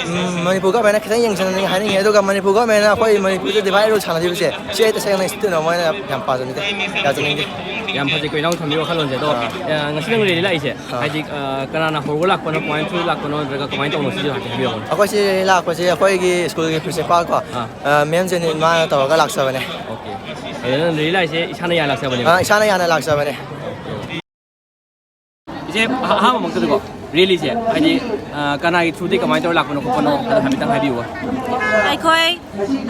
ꯎꯝ, ꯃꯅꯤꯄꯨꯔ ꯒꯣꯔꯃꯦꯟꯅ ꯈꯤꯇꯪ ꯌꯦꯡꯁꯤꯟꯅꯅꯤꯡꯉꯦ ꯍꯥꯏꯅꯤꯡꯉꯦ꯫ ꯑꯗꯨꯒ ꯃꯅꯤꯄꯨꯔ ꯒꯣꯔꯃꯦꯟꯅ ꯑꯩꯈꯣꯏ ꯃꯅꯤꯄꯨꯔꯗ ꯗꯤꯚꯥꯏꯠ ꯔꯨꯜ ꯁꯥꯟꯅꯕꯤꯕꯁꯦ, ꯁꯤ ꯑꯩ ꯇꯁꯦꯡꯅ ꯏꯟꯁꯇꯤꯇ꯭ꯌꯨꯠ ꯑꯃ ꯑꯣꯏꯅ ꯌꯥꯝ ꯄꯥꯖꯅꯤꯡꯗꯦ, ꯌꯥꯖꯅꯤꯡꯗꯦ꯫ ꯌꯥꯝ ꯐꯖꯩꯀꯣ ꯏꯅꯥꯎ ꯊꯝꯕꯤꯌꯨ ꯋꯥꯈꯜꯂꯣꯟꯁꯦ꯫ ꯑꯗꯣ, ꯑꯥ꯫ ꯑ, ꯉꯁꯤ ꯅꯪ ꯔꯦꯂꯤ ꯂꯥꯛꯏꯁꯦ, ꯑꯥ꯫ ꯍꯥꯏꯗꯤ, ꯑ, ꯀꯅꯥꯅ ꯍꯧꯔꯒ ꯂꯥꯛꯄꯅꯣ, ꯀꯃꯥꯏꯅ ꯊꯣꯛꯑ ꯂꯥꯛꯄꯅꯣ, ꯅꯠꯇ꯭ꯔꯒ ꯀꯃꯥꯏꯅ ꯇꯧꯕꯅꯣ, ꯁꯤꯁꯨ ꯍꯥꯏꯐꯦꯠ ꯍꯥꯏꯕꯤꯔꯛꯑꯣꯅꯦ꯫ ꯑꯩꯈꯣꯏ ꯁꯤ ꯂꯥꯛꯄꯁꯦ ꯑꯩꯈꯣꯏꯒꯤ ꯁ꯭ꯀꯨꯜꯒꯤ ꯄ꯭ꯔꯤꯟꯁꯤꯄꯥꯜ ꯀꯣ, ꯑꯥ꯫ ꯑ, ꯃꯦꯝ ꯖꯦꯅꯤꯃꯥꯅ ꯇꯧꯔꯒ ꯂꯥꯛꯆꯕꯅꯦ꯫ ꯑꯣꯀꯦ꯫ ꯑꯗꯨ ꯅꯪ ꯔꯦꯂꯤ ꯂꯥꯛꯏꯁꯦ ꯏꯁꯥꯅ ꯌꯥꯅ ꯂꯥꯛꯆꯕꯅꯦꯕ? ꯑ, ꯏꯁꯥꯅ ꯌꯥꯅ ꯂꯥꯛꯆꯕꯅꯦ꯫ ꯏꯆꯦ, ꯑꯍ-, ꯑꯍꯥꯟꯕꯃꯛꯇꯗꯀꯣ, ꯔꯦꯂꯤꯁꯦ ꯍꯥꯏꯗꯤ, ꯑ, ꯀꯅꯥꯒꯤ ꯊ꯭ꯔꯨꯗꯒꯤ ꯀꯃꯥꯏꯅ ꯇꯧꯔ ꯂꯥꯛꯄꯅꯣ ꯈꯣꯠꯄꯅꯣ ꯑꯗꯨ ꯍꯥꯏꯐꯦꯠꯇꯪ ꯍꯥꯏꯕꯤꯌꯨꯕ꯫ ꯑꯩꯈꯣꯏ,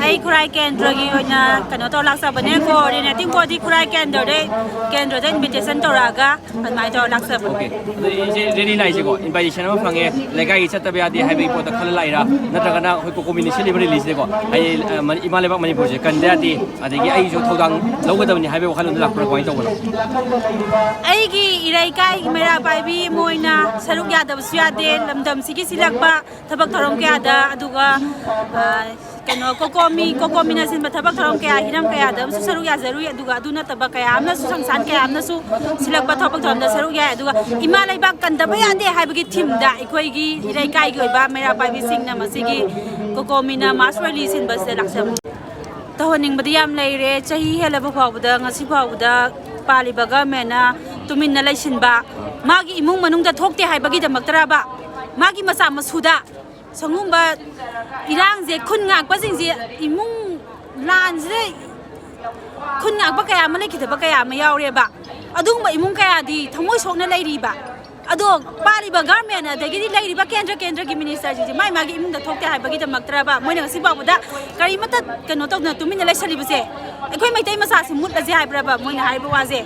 ꯑꯩ ꯈꯨꯔꯥꯏ ꯀꯦꯟꯗ꯭ꯔꯒꯤ ꯑꯣꯏꯅ ꯀꯩꯅꯣ ꯇꯧꯔ ꯂꯥꯛꯆꯕꯅꯦ, ꯀꯣꯑꯣꯔꯗꯤꯅꯦꯇꯤꯡ ꯕꯣꯗꯤ ꯈꯨꯔꯥꯏ ꯀꯦꯟꯗ꯭ꯔꯗꯩ, ꯀꯦꯟꯗ꯭ꯔꯗ ꯏꯟꯚꯤꯇꯦꯁꯟ ꯇꯧꯔꯛꯑꯒ ꯑꯗꯨꯃꯥꯏꯅ ꯇꯧꯔ ꯂꯥꯛꯆꯕꯅꯦ꯫ ꯑꯣꯀꯦ꯫ ꯑꯗꯨꯗꯤ ꯏꯆꯦ, ꯔꯦꯂꯤ ꯂꯥꯛꯏꯁꯦꯀꯣ, ꯏꯟꯚꯥꯏꯇꯦꯁꯟ ꯑꯃ ꯐꯪꯉꯦ, ꯂꯩꯀꯥꯏꯒꯤ ꯆꯠꯇꯕ ꯌꯥꯗꯦ ꯍꯥꯏꯕꯒꯤ ꯄꯣꯠꯇ ꯈꯜꯂ ꯂꯥꯛꯏꯔꯥ, ꯅꯠꯇ꯭ꯔꯒꯅ ꯑꯩꯈꯣꯏ ꯀꯣꯀꯣꯃꯤꯅ ꯁꯤꯜꯂꯤꯕ ꯔꯦꯂꯤꯁꯤꯗꯀꯣ, ꯍꯥꯏꯗꯤ, ꯑ, ꯃꯅꯤ-, ꯏꯃꯥ ꯂꯩꯕꯥꯛ ꯃꯅꯤꯄꯨꯔꯁꯦ ꯀꯟꯗ ꯌꯥꯗꯦ, ꯑꯗꯒꯤ ꯑꯩꯁꯨ ꯊꯧꯗꯥꯡ ꯂꯧꯒꯗꯕꯅꯤ ꯍꯥꯏꯕꯒꯤ ꯋꯥꯈꯜꯂꯣꯟꯗ ꯂꯥꯛꯄ꯭ꯔꯥ, ꯀꯃꯥꯏꯅ ꯇꯧꯕꯅꯣ? ꯑꯩꯒꯤ ꯏꯔꯩꯀꯥꯏ ꯃꯩꯔꯥ ꯄꯥꯏꯕꯤ ꯑꯃ ꯑꯣꯏꯅ ꯁꯔꯨꯛ ꯌꯥꯗꯕꯁꯨ ꯌꯥꯗꯦ, ꯂꯝꯗꯝꯁꯤꯒꯤ ꯁꯤꯜꯂꯛꯄ ꯊꯕꯛ ꯊꯧꯔꯝ ꯀꯌꯥꯗ, ꯑꯗꯨꯒ, ꯑ, ꯀꯩꯅꯣ, ꯀꯣꯀꯣꯃꯤ, ꯀꯣꯀꯣꯃꯤꯅ ꯁꯤꯟꯕ ꯊꯕꯛ ꯊꯧꯔꯝ ꯀꯌꯥ, ꯍꯤꯔꯝ ꯀꯌꯥꯗ ꯑꯃꯁꯨ ꯁꯔꯨꯛ ꯌꯥꯖꯔꯨꯏ, ꯑꯗꯨꯒ ꯑꯗꯨ ꯅꯠꯇꯕ ꯀꯌꯥ ꯑꯃꯅꯁꯨ, ꯁꯪꯁꯊꯥꯟ ꯀꯌꯥ ꯑꯃꯅꯁꯨ ꯁꯤꯜꯂꯛꯄ ꯊꯕꯛ ꯊꯧꯔꯝꯗ ꯁꯔꯨꯛ ꯌꯥꯏ, ꯑꯗꯨꯒ ꯏꯃꯥ ꯂꯩꯕꯥꯛ ꯀꯟꯗꯕ ꯌꯥꯗꯦ ꯍꯥꯏꯕꯒꯤ ꯊꯤꯝꯗ ꯑꯩꯈꯣꯏꯒꯤ ꯏꯔꯩꯀꯥꯏꯒꯤ ꯑꯣꯏꯕ ꯃꯩꯔꯥ ꯄꯥꯏꯕꯤꯁꯤꯡꯅ ꯃꯁꯤꯒꯤ ꯀꯣꯀꯣꯃꯤꯅ ꯃꯥꯔꯁ ꯔꯦꯂꯤ ꯁꯤꯟꯕꯁꯤꯗ ꯂꯥꯛꯆꯕꯅꯤ꯫ ꯇꯧꯍꯟꯅꯤꯡꯕꯗꯤ ꯌꯥꯝ ꯂꯩꯔꯦ꯫ ꯆꯍꯤ ꯍꯦꯜꯂꯕ ꯐꯥꯎꯕꯗ, ꯉꯁꯤ ꯐꯥꯎꯕꯗ ꯄꯥꯜꯂꯤꯕ ꯒꯚꯔꯟꯃꯦꯟꯅ ꯇꯨꯃꯤꯟꯅ ꯂꯩꯁꯤꯟꯕ, ꯃꯥꯒꯤ ꯏꯃꯨꯡ ꯃꯅꯨꯡꯗ ꯊꯣꯛꯇꯦ ꯍꯥꯏꯕꯒꯤꯗꯃꯛꯇꯔꯕ, ꯃꯥꯒꯤ ꯃꯆꯥ ꯃꯁꯨꯗ ꯁꯒꯨꯝꯕ ꯏꯔꯥꯡꯁꯦ, ꯈꯨꯟ ꯉꯥꯛꯄꯁꯤꯡꯁꯦ, ꯏꯃꯨꯡ ꯂꯥꯟꯁꯤꯗ ꯈꯨꯟ ꯉꯥꯛꯄ ꯀꯌꯥ ꯑꯃ ꯂꯩꯈꯤꯗꯕ ꯀꯌꯥ ꯑꯃ ꯌꯥꯎꯔꯦꯕ꯫ ꯑꯗꯨꯒꯨꯝꯕ ꯏꯃꯨꯡ ꯀꯌꯥꯗꯤ ꯊꯃꯣꯏ ꯁꯣꯛꯅ ꯂꯩꯔꯤꯕ꯫ ꯑꯗꯣ ꯄꯥꯜꯂꯤꯕ ꯒꯚꯔꯟꯃꯦꯟ ꯑꯗꯒꯤꯗꯤ ꯂꯩꯔꯤꯕ ꯀꯦꯟꯗ꯭ꯔ ꯀꯦꯟꯗ꯭ꯔꯒꯤ ꯃꯤꯅꯤꯁꯇꯔꯁꯤꯡꯁꯦ ꯃꯥꯏ ꯃꯥꯒꯤ ꯏꯃꯨꯡꯗ ꯊꯣꯛꯇꯦ ꯍꯥꯏꯕꯒꯤꯗꯃꯛꯇ꯭ꯔꯕ ꯃꯣꯏꯅ ꯉꯁꯤ ꯐꯥꯎꯕꯗ ꯀꯔꯤꯃꯠꯇ ꯀꯩꯅꯣ ꯇꯧꯗꯅ ꯇꯨꯃꯤꯟꯅ ꯂꯩꯁꯜꯂꯤꯕꯁꯦ? ꯑꯩꯈꯣꯏ ꯃꯩꯇꯩ ꯃꯆꯥꯁꯤ ꯃꯨꯠꯂꯁꯦ ꯍꯥꯏꯕ꯭ꯔꯕ ꯃꯣꯏꯅ ꯍꯥꯏꯔꯤꯕ ꯋꯥꯁꯦ?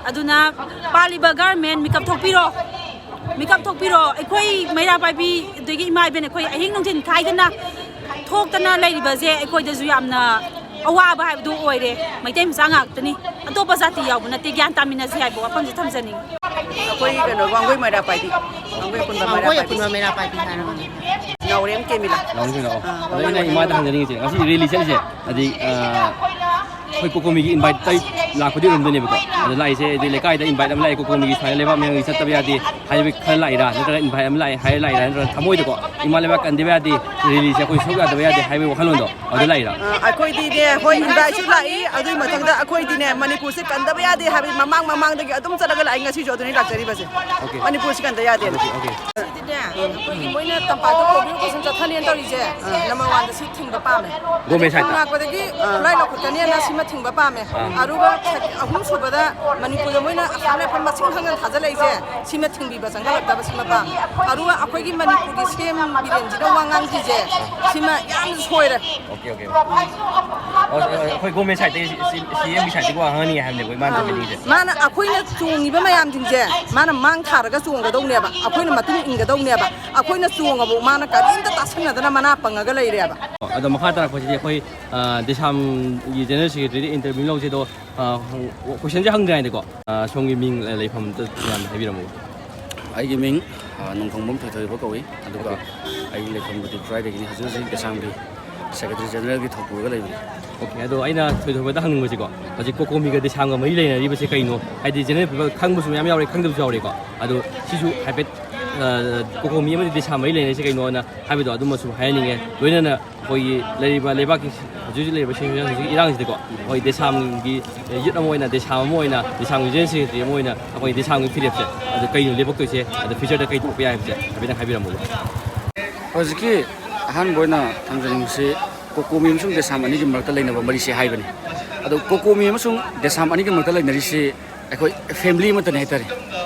ꯑꯗꯨꯅ ꯄꯥꯜꯂꯤꯕ ꯒꯚꯔꯟꯃꯦꯟ ꯃꯤꯀꯞ ꯊꯣꯛꯄꯤꯔꯣ, ꯃꯤꯀꯞ ꯊꯣꯛꯄꯤꯔꯣ꯫ ꯑꯩꯈꯣꯏ ꯃꯩꯔꯥ ꯄꯥꯏꯕꯤ ꯑꯗꯒꯤ ꯏꯃꯥ ꯏꯕꯦꯟ ꯑꯩꯈꯣꯏ ꯑꯍꯤꯡ ꯅꯨꯡꯊꯤꯟ ꯈꯥꯏꯗꯅ ꯊꯣꯛꯇꯅ ꯂꯩꯔꯤꯕꯁꯦ ꯑꯩꯈꯣꯏꯗꯁꯨ ꯌꯥꯝꯅ ꯑꯋꯥꯕ ꯍꯥꯏꯕꯗꯨ ꯑꯣꯏꯔꯦ꯫ ꯃꯩꯇꯩ ꯃꯆꯥ ꯉꯥꯛꯇꯅꯤ, ꯑꯇꯣꯞꯄ ꯖꯥꯇꯤ ꯌꯥꯎꯕ ꯅꯠꯇꯦ꯫ ꯒ꯭ꯌꯥꯟ ꯇꯥꯃꯤꯟꯅꯁꯤ ꯍꯥꯏꯕ ꯋꯥꯐꯝꯁꯦ ꯊꯝꯖꯅꯤꯡꯉꯤ꯫ ꯑꯩꯈꯣꯏꯒꯤ ꯀꯩꯅꯣ, ꯋꯥꯡꯒꯣꯏ ꯃꯩꯔꯥ ꯄꯥꯏꯕꯤ, ꯋꯥꯡꯒꯣꯏ ꯑꯄꯨꯟꯕ ꯃꯩꯔꯥ ꯋꯥꯡꯒꯣꯏ ꯄꯥꯏꯕꯤ꯫ ꯑꯄꯨꯟꯕ ꯃꯩꯔꯥ ꯄꯥꯏꯕꯤ ꯍꯥꯏꯔꯒꯅꯦ꯫ ꯅꯥꯎꯔꯦꯝ ꯀꯦꯃꯤꯂꯥ꯫ ꯅꯥꯎꯔꯦꯝ ꯀꯦꯃꯤꯂꯥ꯫ ꯑꯣ꯫ ꯑꯥ, ꯑꯗꯣ ꯋꯥꯡꯒꯣꯏ ꯑꯩꯅ ꯃꯩꯔꯥ ꯏꯃꯥꯗ ꯄꯥꯏꯕꯤ꯫ ꯍꯪꯖꯅꯤꯡꯉꯤꯁꯦ, ꯉꯁꯤ ꯔꯦꯂꯤ ꯆꯠꯂꯤꯁꯦ, ꯍꯥꯏꯗꯤ, ꯑꯥ, ꯑꯩꯈꯣꯏ ꯀꯣꯀꯣꯃꯤꯒꯤ ꯏꯟꯚꯥꯏꯠꯇ ꯂꯥꯛꯄꯗꯤ ꯑꯣꯏꯔꯝꯗꯣꯏꯅꯦꯕꯀꯣ꯫ ꯑꯗꯣ ꯂꯥꯛꯏꯁꯦ ꯍꯥꯏꯗꯤ ꯂꯩꯀꯥꯏꯗ ꯏꯟꯚꯥꯏꯠ ꯑꯃ ꯂꯥꯛꯑꯦ, ꯀꯣꯀꯣꯃꯤꯒꯤ ꯁꯨꯃꯥꯏꯅ ꯂꯩꯕꯥꯛ ꯃꯌꯥꯝꯒꯤ ꯆꯠꯇꯕ ꯌꯥꯗꯦ ꯍꯥꯏꯕꯒꯤ ꯈꯜꯂ ꯂꯥꯛꯏꯔꯥ, ꯅꯠꯇ꯭ꯔꯒ ꯏꯟꯚꯥꯏꯠ ꯑꯃ ꯂꯥꯛꯑꯦ ꯍꯥꯏꯔ ꯂꯥꯛꯏꯔꯥ, ꯅꯠꯇ꯭ꯔꯒ ꯊꯃꯣꯏꯗꯀꯣ ꯏꯃꯥ ꯂꯩꯕꯥꯛ ꯀꯟꯗꯕ ꯌꯥꯗꯦ, ꯔꯦꯂꯤꯁꯦ ꯑꯩꯈꯣꯏ ꯁꯔꯨꯛ ꯌꯥꯗꯕ ꯌꯥꯗꯦ ꯍꯥꯏꯕꯒꯤ ꯋꯥꯈꯜꯂꯣꯟꯗꯣ ꯑꯗꯨ ꯂꯥꯛꯏꯔꯥ? ꯑ, ꯑꯩꯈꯣꯏꯗꯤꯅꯦ, ꯍꯣꯏ, ꯏꯟꯚꯥꯏꯠꯁꯨ ꯂꯥꯛꯏ, ꯑꯗꯨꯒꯤ ꯃꯊꯪꯗ ꯑꯩꯈꯣꯏꯗꯤꯅꯦ, ꯃꯅꯤꯄꯨꯔꯁꯦ ꯀꯟꯗꯕ ꯌꯥꯗꯦ ꯍꯥꯏꯕꯒꯤ ꯃꯃꯥꯡ ꯃꯃꯥꯡꯗꯒꯤ ꯑꯗꯨꯝ ꯆꯠꯂꯒ ꯂꯥꯛꯏ, ꯉꯁꯤꯁꯨ ꯑꯗꯨꯅꯤ ꯂꯥꯛꯆꯔꯤꯕꯁꯦ꯫ ꯑꯣꯀꯦ꯫ ꯃꯅꯤꯄꯨꯔꯁꯤ ꯀꯟꯗ ꯌꯥꯗꯦꯅ꯫ Okay, okay. ꯁꯤꯗꯤꯅꯦ, ꯑꯩꯈꯣꯏꯒꯤ ꯃꯣꯏꯅ ꯇꯝꯄꯥꯛꯇ ꯀꯣꯚꯤꯗ ꯀꯣꯏꯁꯟ ꯆꯠꯊꯅꯦꯅ ꯇꯧꯔꯤꯁꯦ, number one ꯗ ꯁꯤ ꯊꯤꯡꯕ ꯄꯥꯝꯃꯦ꯫ ꯒꯣꯔꯃꯦꯟ ꯁꯥꯏꯠꯇ꯫ ꯂꯥꯛꯄꯗꯒꯤ ꯑꯥ꯫ ꯈꯨꯠꯂꯥꯏ ꯂꯧꯈꯠꯀꯅꯦꯅ ꯁꯤꯃ ꯊꯤꯡꯕ ꯄꯥꯝꯃꯦ꯫ ꯑꯥ꯫ ꯑꯗꯨꯒ ꯑꯍꯨꯝꯁꯨꯕꯗ ꯃꯅꯤꯄꯨꯔꯗ ꯃꯣꯏꯅ ꯑꯁꯥꯝ ꯔꯥꯏꯐꯜ ꯃꯁꯤꯡ ꯈꯪꯗꯅ ꯊꯥꯖꯤꯜꯂꯛꯏꯁꯦ, ꯁꯤꯃ ꯊꯤꯡꯕꯤꯕ ꯆꯪꯍꯜꯂꯛꯇꯕ ꯁꯤꯃ ꯄꯥꯝꯃꯦ꯫ ꯑꯗꯨꯒ ꯑꯩꯈꯣꯏꯒꯤ ꯃꯅꯤꯄꯨꯔꯒꯤ ꯁꯤ ꯑꯦꯝ ꯕꯤꯔꯦꯟꯁꯤꯅ ꯋꯥ ꯉꯥꯡꯗ꯭ꯔꯤꯁꯦ, ꯁꯤꯃ ꯌꯥꯝꯅ ꯁꯣꯏꯔꯦ꯫ Okay, okay. ꯑꯣ, ꯑꯩꯈꯣꯏ ꯒꯣꯔꯃꯦꯟ ꯁꯥꯏꯠꯇꯒꯤ ꯁꯤ, ꯁꯤ, ꯁꯤ ꯑꯦꯝꯒꯤ ꯁꯥꯏꯠꯇꯒꯤ ꯋꯥ ꯉꯥꯡꯍꯟꯅꯤꯡꯉꯦ ꯍꯥꯏꯕꯅꯦꯕ ꯏꯃꯥꯅ ꯍꯥꯏꯅꯤꯡꯉꯤꯁꯦ꯫ ꯃꯥꯅ ꯑꯩꯈꯣꯏꯅ ꯆꯣꯡꯉꯤꯕ ꯃꯌꯥꯝꯁꯤꯡꯁꯦ ꯃꯥꯅ ꯃꯥꯡ ꯊꯥꯔꯒ ꯆꯣꯡꯒꯗꯧꯅꯦꯕ, ꯑꯩꯈꯣꯏꯅ ꯃꯇꯨꯡ ꯏꯟꯒꯗꯧꯅꯦꯕ꯫ ꯑꯩꯈꯣꯏꯅ ꯆꯣꯡꯉꯕꯨ ꯃꯥꯅ ꯀꯔꯤꯝꯇ ꯇꯥꯁꯟꯅꯗꯅ ꯃꯅꯥ ꯄꯪꯉꯒ ꯂꯩꯔꯦꯕ꯫ ꯑꯗꯣ ꯃꯈꯥ ꯇꯥꯔꯛꯄꯁꯤꯗꯤ ꯑꯩꯈꯣꯏ, ꯑ, ꯗꯦꯁꯥꯝꯒꯤ ꯖꯦꯅꯔꯦꯜ ꯁꯦꯀ꯭ꯔꯦꯇꯔꯤꯗ ꯏꯟꯇꯔꯚ꯭ꯌꯨ ꯂꯧꯁꯦ꯫ ꯑꯗꯣ, ꯑ, ꯍꯪ-, ꯀꯣꯏꯁꯟꯁꯦ ꯍꯪꯗ꯭ꯔꯤꯉꯩꯗꯀꯣ, ꯑ, ꯁꯣꯝꯒꯤ ꯃꯤꯡ, ꯑ, ꯂꯩꯐꯝ ꯑꯝꯇ ꯃꯌꯥꯝꯗ ꯍꯥꯏꯕꯤꯔꯝꯃꯨ꯫ ꯑꯩꯒꯤ ꯃꯤꯡ, ꯑ, ꯅꯣꯡꯊꯣꯡꯕꯝ ꯊꯣꯏꯊꯣꯏꯕ ꯀꯧꯏ, ꯑꯗꯨꯒ ꯑꯣꯀꯦ꯫ ꯑꯩꯒꯤ ꯂꯩꯐꯝꯕꯨꯗꯤ ꯈꯨꯔꯥꯏꯗꯒꯤꯅꯤ꯫ ꯍꯧꯖꯤꯛ ꯍꯧꯖꯤꯛ ꯗꯦꯁꯥꯝꯒꯤ ꯁꯦꯀ꯭ꯔꯦꯇꯔꯤ ꯖꯦꯅꯔꯦꯜꯒꯤ ꯊꯧꯄꯨꯔꯒ ꯂꯩꯕꯅꯤ꯫ ꯑꯣꯀꯦ, ꯑꯗꯣ ꯑꯩꯅ ꯊꯣꯏꯊꯣꯏꯕꯗ ꯍꯪꯅꯤꯡꯕꯁꯤꯀꯣ, ꯍꯧꯖꯤꯛ ꯀꯣꯀꯣꯃꯤꯒ ꯗꯦꯁꯥꯝꯒ ꯃꯔꯤ ꯂꯩꯅꯔꯤꯕꯁꯦ ꯀꯩꯅꯣ? ꯍꯥꯏꯗꯤ ꯖꯦꯅꯔꯦꯜ ꯄꯤꯄꯜ ꯈꯪꯕꯁꯨ ꯃꯌꯥꯝ ꯌꯥꯎꯔꯦ, ꯈꯪꯗꯕꯁꯨ ꯌꯥꯎꯔꯦꯀꯣ꯫ ꯑꯗꯣ ꯁꯤꯁꯨ ꯍꯥꯏꯐꯦꯠ, ꯑ, ꯀꯣꯀꯣꯃꯤ ꯑꯃꯗꯤ ꯗꯦꯁꯥꯝ ꯃꯔꯤ ꯂꯩꯅꯔꯤꯁꯦ ꯀꯩꯅꯣꯅ ꯍꯥꯏꯕꯗꯣ ꯑꯗꯨꯃꯁꯨ ꯍꯥꯏꯍꯟꯅꯤꯡꯉꯦ꯫ ꯂꯣꯏꯅꯅ ꯑꯩꯈꯣꯏꯒꯤ ꯂꯩꯔꯤꯕ ꯂꯩꯕꯥꯛꯀꯤ ꯍꯧꯖꯤꯛ ꯍꯧꯖꯤꯛ ꯂꯩꯔꯤꯕ ꯁꯤꯆꯨꯋꯦꯁꯟ, ꯍꯧꯖꯤꯛꯀꯤ ꯏꯔꯥꯡꯁꯤꯗꯀꯣ, ꯑꯩꯈꯣꯏ ꯗꯦꯁꯥꯝꯒꯤ ꯌꯨꯠ ꯑꯃ ꯑꯣꯏꯅ, ꯗꯦꯁꯥꯝ ꯑꯃ ꯑꯣꯏꯅ, ꯗꯦꯁꯥꯝꯒꯤ ꯖꯦꯅꯔꯦꯜ ꯁꯦꯀ꯭ꯔꯦꯇꯔꯤ ꯑꯃ ꯑꯣꯏꯅ ꯑꯩꯈꯣꯏ ꯗꯦꯁꯥꯝꯒꯤ ꯐꯤꯔꯦꯞꯁꯦ ꯑꯗꯨ ꯀꯩꯅꯣ ꯂꯦꯞꯄꯛꯇꯣꯏꯁꯦ, ꯑꯗꯣ ꯐ꯭ꯌꯨꯆꯔꯗ ꯀꯩ ꯇꯧꯔꯛꯄ ꯌꯥꯏ ꯍꯥꯏꯕꯁꯦ ꯍꯥꯏꯐꯦꯠꯇꯪ ꯍꯥꯏꯕꯤꯔꯝꯃꯨꯕ꯫ ꯍꯧꯖꯤꯛꯀꯤ ꯑꯍꯥꯟꯕ ꯑꯣꯏꯅ ꯊꯝꯖꯅꯤꯡꯕꯁꯤ ꯀꯣꯀꯣꯃꯤ ꯑꯃꯁꯨꯡ ꯗꯦꯁꯥꯝ ꯑꯅꯤꯒꯤ ꯃꯔꯛꯇ ꯂꯩꯅꯕ ꯃꯔꯤꯁꯦ ꯍꯥꯏꯕꯅꯤ꯫ ꯑꯗꯣ ꯀꯣꯀꯣꯃꯤ ꯑꯃꯁꯨꯡ ꯗꯦꯁꯥꯝ ꯑꯅꯤꯒꯤ ꯃꯔꯛꯇ ꯂꯩꯅꯔꯤꯁꯤ ꯑꯩꯈꯣꯏ ꯐꯦꯃꯤꯂꯤ ꯑꯃꯠꯇꯅꯤ ꯍꯥꯏꯇꯥꯔꯦ꯫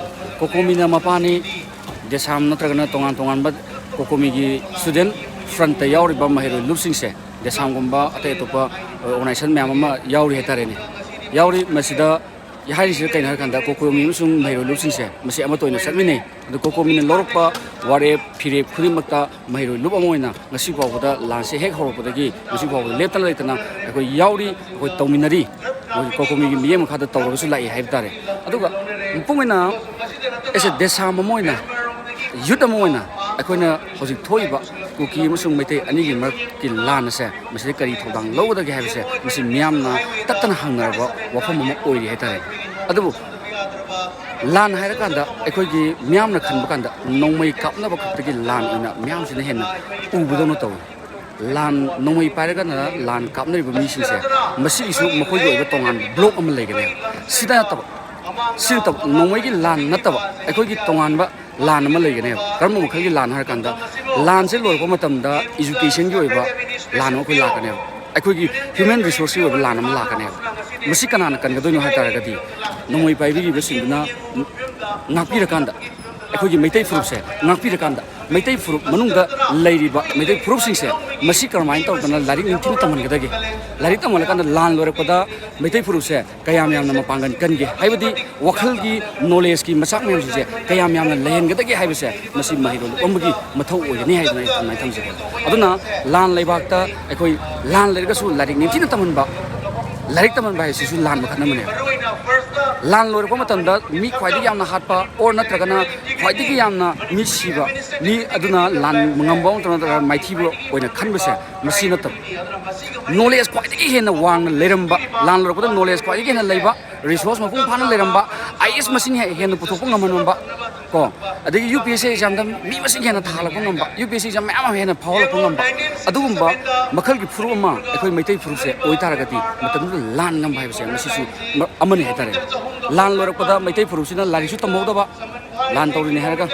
ꯀꯣꯀꯣꯃꯤꯅ ꯃꯄꯥꯅꯤ, ꯗꯦꯁꯥꯝ ꯅꯠꯇ꯭ꯔꯒꯅ ꯇꯣꯉꯥꯟ ꯇꯣꯉꯥꯟꯕ ꯀꯣꯀꯣꯃꯤꯒꯤ ꯁ꯭ꯇꯨꯗꯦꯟ ꯐ꯭ꯔꯟꯠꯇ ꯌꯥꯎꯔꯤꯕ ꯃꯍꯩꯔꯣꯏ ꯂꯨꯞꯁꯤꯡꯁꯦ, ꯗꯦꯁꯥꯝꯒꯨꯝꯕ ꯑꯇꯩ ꯑꯇꯣꯞꯄ ꯑꯣꯔꯒꯅꯥꯏꯖꯦꯁꯟ ꯃꯌꯥꯝ ꯑꯃ ꯌꯥꯎꯔꯤ ꯍꯥꯏꯇꯥꯔꯦꯅꯦ꯫ ꯌꯥꯎꯔꯤ꯫ ꯃꯁꯤꯗ ꯍꯥꯏꯔꯤꯁꯤꯅ ꯀꯩꯅꯣ ꯍꯥꯏꯔꯀꯥꯟꯗ, ꯀꯣꯀꯣꯃꯤ ꯑꯃꯁꯨꯡ ꯃꯍꯩꯔꯣꯏ ꯂꯨꯞꯁꯤꯡꯁꯦ ꯃꯁꯤ ꯑꯃꯠꯇ ꯑꯣꯏꯅ ꯆꯠꯃꯤꯟꯅꯩ꯫ ꯑꯗꯨ ꯀꯣꯀꯣꯃꯤꯅ ꯂꯧꯔꯛꯄ ꯋꯥꯔꯦꯞ ꯐꯤꯔꯦꯞ ꯈꯨꯗꯤꯡꯃꯛꯇ ꯃꯍꯩꯔꯣꯏ ꯂꯨꯞ ꯑꯃ ꯑꯣꯏꯅ ꯉꯁꯤ ꯐꯥꯎꯕꯗ ꯂꯥꯟꯁꯦ ꯍꯦꯛ ꯍꯧꯔꯛꯄꯗꯒꯤ ꯉꯁꯤ ꯐꯥꯎꯕꯗ ꯂꯦꯞꯇꯅ ꯂꯩꯇꯅ ꯑꯩꯈꯣꯏ ꯌꯥꯎꯔꯤ, ꯑꯩꯈꯣꯏ ꯇꯧꯃꯤꯟꯅꯔꯤ꯫ ꯑꯩꯈꯣꯏ ꯀꯣꯀꯣꯃꯤꯒꯤ ꯃꯤꯠꯌꯦꯡ ꯃꯈꯥꯗ ꯇꯧꯔꯒꯁꯨ ꯂꯥꯛꯏ ꯍꯥꯏꯕ ꯇꯥꯔꯦ꯫ ꯑꯗꯨꯒ ꯃꯄꯨꯡ ꯑꯣꯏꯅ ꯑꯦꯁ ꯑꯦ ꯗꯦꯁꯥꯝ ꯑꯃ ꯑꯣꯏꯅ, ꯌꯨꯠ ꯑꯃ ꯑꯣꯏꯅ ꯑꯩꯈꯣꯏꯅ ꯍꯧꯖꯤꯛ ꯊꯣꯛꯏꯕ ꯀꯨꯀꯤ ꯑꯃꯁꯨꯡ ꯃꯩꯇꯩ ꯑꯅꯤꯒꯤ ꯃꯔꯛꯀꯤ ꯂꯥꯟ ꯑꯁꯦ ꯃꯁꯤꯗ ꯀꯔꯤ ꯊꯧꯗꯥꯡ ꯂꯧꯒꯗꯒꯦ ꯍꯥꯏꯕꯁꯦ ꯃꯁꯤ ꯃꯤꯌꯥꯝꯅ ꯇꯠꯇꯅ ꯍꯪꯅꯔꯕ ꯋꯥꯐꯝ ꯑꯃ ꯑꯣꯏꯔꯤ ꯍꯥꯏꯇꯥꯔꯦ꯫ ꯑꯗꯨꯕꯨ ꯂꯥꯟ ꯍꯥꯏꯔꯀꯥꯟꯗ ꯑꯩꯈꯣꯏꯒꯤ ꯃꯤꯌꯥꯝꯅ ꯈꯟꯕ ꯀꯥꯟꯗ ꯅꯣꯡꯃꯩ ꯀꯥꯞꯅꯕ ꯈꯛꯇꯒꯤ ꯂꯥꯟ ꯑꯣꯏꯅ ꯃꯤꯌꯥꯝꯁꯤꯅ ꯍꯦꯟꯅ ꯎꯕꯗꯧꯅ ꯇꯧꯏ꯫ ꯂꯥꯟ, ꯅꯣꯡꯃꯩ ꯄꯥꯏꯔꯒꯅ ꯂꯥꯟ ꯀꯥꯞꯅꯔꯤꯕ ꯃꯤꯁꯤꯡꯁꯦ ꯃꯁꯤꯒꯤꯁꯨ ꯃꯈꯣꯏꯒꯤ ꯑꯣꯏꯕ ꯇꯣꯉꯥꯟꯕ ꯕ꯭ꯂꯣꯛ ꯑꯃ ꯂꯩꯒꯅꯦꯕ꯫ ꯁꯤꯗ ꯅꯠꯇꯕ, ꯁꯤ ꯅꯠꯇꯕ ꯅꯣꯡꯃꯩꯒꯤ ꯂꯥꯟ ꯅꯠꯇꯕ ꯑꯩꯈꯣꯏꯒꯤ ꯇꯣꯉꯥꯟꯕ ꯂꯥꯟ ꯑꯃ ꯂꯩꯒꯅꯦꯕ꯫ ꯀꯔꯝꯕ ꯃꯈꯜꯒꯤ ꯂꯥꯟ ꯍꯥꯏꯔꯀꯥꯟꯗ, ꯂꯥꯟꯁꯦ ꯂꯣꯏꯔꯛꯄ ꯃꯇꯝꯗ ꯏꯖꯨꯀꯦꯁꯟꯒꯤ ꯑꯣꯏꯕ ꯂꯥꯟ ꯑꯃ ꯑꯩꯈꯣꯏ ꯂꯥꯛꯀꯅꯦꯕ꯫ ꯑꯩꯈꯣꯏꯒꯤ ꯍ꯭ꯌꯨꯃꯦꯟ ꯔꯤꯁꯣꯔꯁꯀꯤ ꯑꯣꯏꯕ ꯂꯥꯟ ꯑꯃ ꯂꯥꯛꯀꯅꯦꯕ꯫ ꯃꯁꯤ ꯀꯅꯥꯅ ꯀꯟꯒꯗꯣꯏꯅꯣ ꯍꯥꯏ ꯇꯥꯔꯒꯗꯤ, ꯅꯣꯡꯃꯩ ꯄꯥꯏꯕꯤꯔꯤꯕꯁꯤꯡꯗꯨꯅ ꯉꯥꯛꯄꯤꯔꯀꯥꯟꯗ, ꯑꯩꯈꯣꯏꯒꯤ ꯃꯩꯇꯩ ꯐꯨꯔꯨꯞꯁꯦ ꯉꯥꯛꯄꯤꯔꯀꯥꯟꯗ, ꯃꯩꯇꯩ ꯐꯨꯔꯨꯞ ꯃꯅꯨꯡꯗ ꯂꯩꯔꯤꯕ ꯃꯩꯇꯩ ꯐꯨꯔꯨꯞꯁꯤꯡꯁꯦ ꯃꯁꯤ ꯀꯔꯝꯍꯥꯏꯅ ꯇꯧꯗꯅ ꯂꯥꯏꯔꯤꯛ ꯅꯤꯡꯊꯤꯅ ꯇꯝꯍꯟꯒꯗꯒꯦ? ꯂꯥꯏꯔꯤꯛ ꯇꯝꯍꯜꯂꯀꯥꯟꯗ ꯂꯥꯟ ꯂꯣꯏꯔꯛꯄꯗ ꯃꯩꯇꯩ ꯐꯨꯔꯨꯞꯁꯦ ꯀꯌꯥꯝ ꯌꯥꯝꯅ ꯃꯄꯥꯡꯒꯜ ꯀꯟꯒꯦ, ꯍꯥꯏꯕꯗꯤ ꯋꯥꯈꯜꯒꯤ ꯅꯣꯂꯦꯖꯀꯤ ꯃꯆꯥꯛ ꯃꯌꯥꯝꯁꯤꯡꯁꯦ ꯀꯌꯥꯝ ꯌꯥꯝꯅ ꯂꯩꯍꯟꯒꯗꯒꯦ ꯍꯥꯏꯕꯁꯦ ꯃꯁꯤ ꯃꯍꯩꯔꯣꯏ ꯂꯨꯞ ꯑꯃꯒꯤ ꯃꯊꯧ ꯑꯣꯏꯒꯅꯤ ꯍꯥꯏꯗꯅ ꯑꯩ ꯑꯗꯨꯃꯥꯏꯅ ꯊꯝꯖꯒꯦ꯫ ꯑꯗꯨꯅ ꯂꯥꯟ ꯂꯩꯕꯥꯛꯇ ꯑꯩꯈꯣꯏ ꯂꯥꯟ ꯂꯩꯔꯒꯁꯨ ꯂꯥꯏꯔꯤꯛ ꯅꯤꯡꯊꯤꯅ ꯇꯝꯍꯟꯕ, ꯂꯥꯏꯔꯤꯛ ꯇꯝꯍꯟꯕ ꯍꯥꯏꯁꯤꯁꯨ ꯂꯥꯟ ꯃꯈꯜ ꯑꯃꯅꯦꯕ꯫ ꯂꯥꯟ ꯂꯣꯏꯔꯛꯄ ꯃꯇꯝꯗ ꯃꯤ ꯈ꯭ꯋꯥꯏꯗꯒꯤ ꯌꯥꯝꯅ ꯍꯥꯠꯄ ꯑꯣꯔ ꯅꯠꯇ꯭ꯔꯒꯅ ꯈ꯭ꯋꯥꯏꯗꯒꯤ ꯌꯥꯝꯅ ꯃꯤ ꯁꯤꯕ, ꯃꯤ ꯑꯗꯨꯅ ꯂꯥꯟ ꯉꯝꯕ ꯅꯠꯇ꯭ꯔꯒ ꯃꯥꯏꯊꯤꯕ ꯑꯣꯏꯅ ꯈꯟꯕꯁꯦ ꯃꯁꯤ ꯅꯠꯇꯕ꯫ ꯅꯣꯂꯦꯖ ꯈ꯭ꯋꯥꯏꯗꯒꯤ ꯍꯦꯟꯅ ꯋꯥꯡꯅ ꯂꯩꯔꯝꯕ, ꯂꯥꯟ ꯂꯣꯏꯔꯛꯄꯗ ꯅꯣꯂꯦꯖ ꯈ꯭ꯋꯥꯏꯗꯒꯤ ꯍꯦꯟꯅ ꯂꯩꯕ, ꯔꯤꯁꯣꯔꯁ ꯃꯄꯨꯡ ꯐꯥꯅ ꯂꯩꯔꯝꯕ, ꯑꯥꯏ ꯑꯦꯁ ꯃꯁꯤꯡ ꯍꯦ-, ꯍꯦꯟꯅ ꯄꯨꯊꯣꯛꯄ ꯉꯝꯍꯟꯕ, ꯀꯣ, ꯑꯗꯒꯤ ꯌꯨ ꯄꯤ ꯑꯦꯁ ꯁꯤ ꯑꯦꯛꯖꯥꯝꯗ ꯃꯤ ꯃꯁꯤꯡ ꯍꯦꯟꯅ ꯊꯥꯍꯜꯂꯛꯄ ꯉꯝꯕ, U P S C exam ꯃꯌꯥꯝ ꯑꯃ ꯍꯦꯟꯅ ꯐꯥꯎꯍꯜꯂꯛꯄ ꯉꯝꯕ, ꯑꯗꯨꯒꯨꯝꯕ ꯃꯈꯜꯒꯤ ꯐꯨꯔꯨꯞ ꯑꯃ ꯑꯩꯈꯣꯏ ꯃꯩꯇꯩ ꯐꯨꯔꯨꯞꯁꯦ ꯑꯣꯏꯇꯥꯔꯒꯗꯤ ꯃꯇꯝꯗꯨꯗ ꯂꯥꯟ ꯉꯝꯕ ꯍꯥꯏꯕꯁꯦ ꯃꯁꯤꯁꯨ ꯃ-, ꯑꯃꯅꯤ ꯍꯥꯏꯇꯥꯔꯦ꯫ ꯂꯥꯟ ꯂꯣꯏꯔꯛꯄꯗ ꯃꯩꯇꯩ ꯐꯨꯔꯨꯞꯁꯤꯅ ꯂꯥꯏꯔꯤꯛꯁꯨ ꯇꯝꯍꯧꯗꯕ, ꯂꯥꯟ ꯇꯧꯔꯤꯅꯤ ꯍꯥꯏꯔꯒ,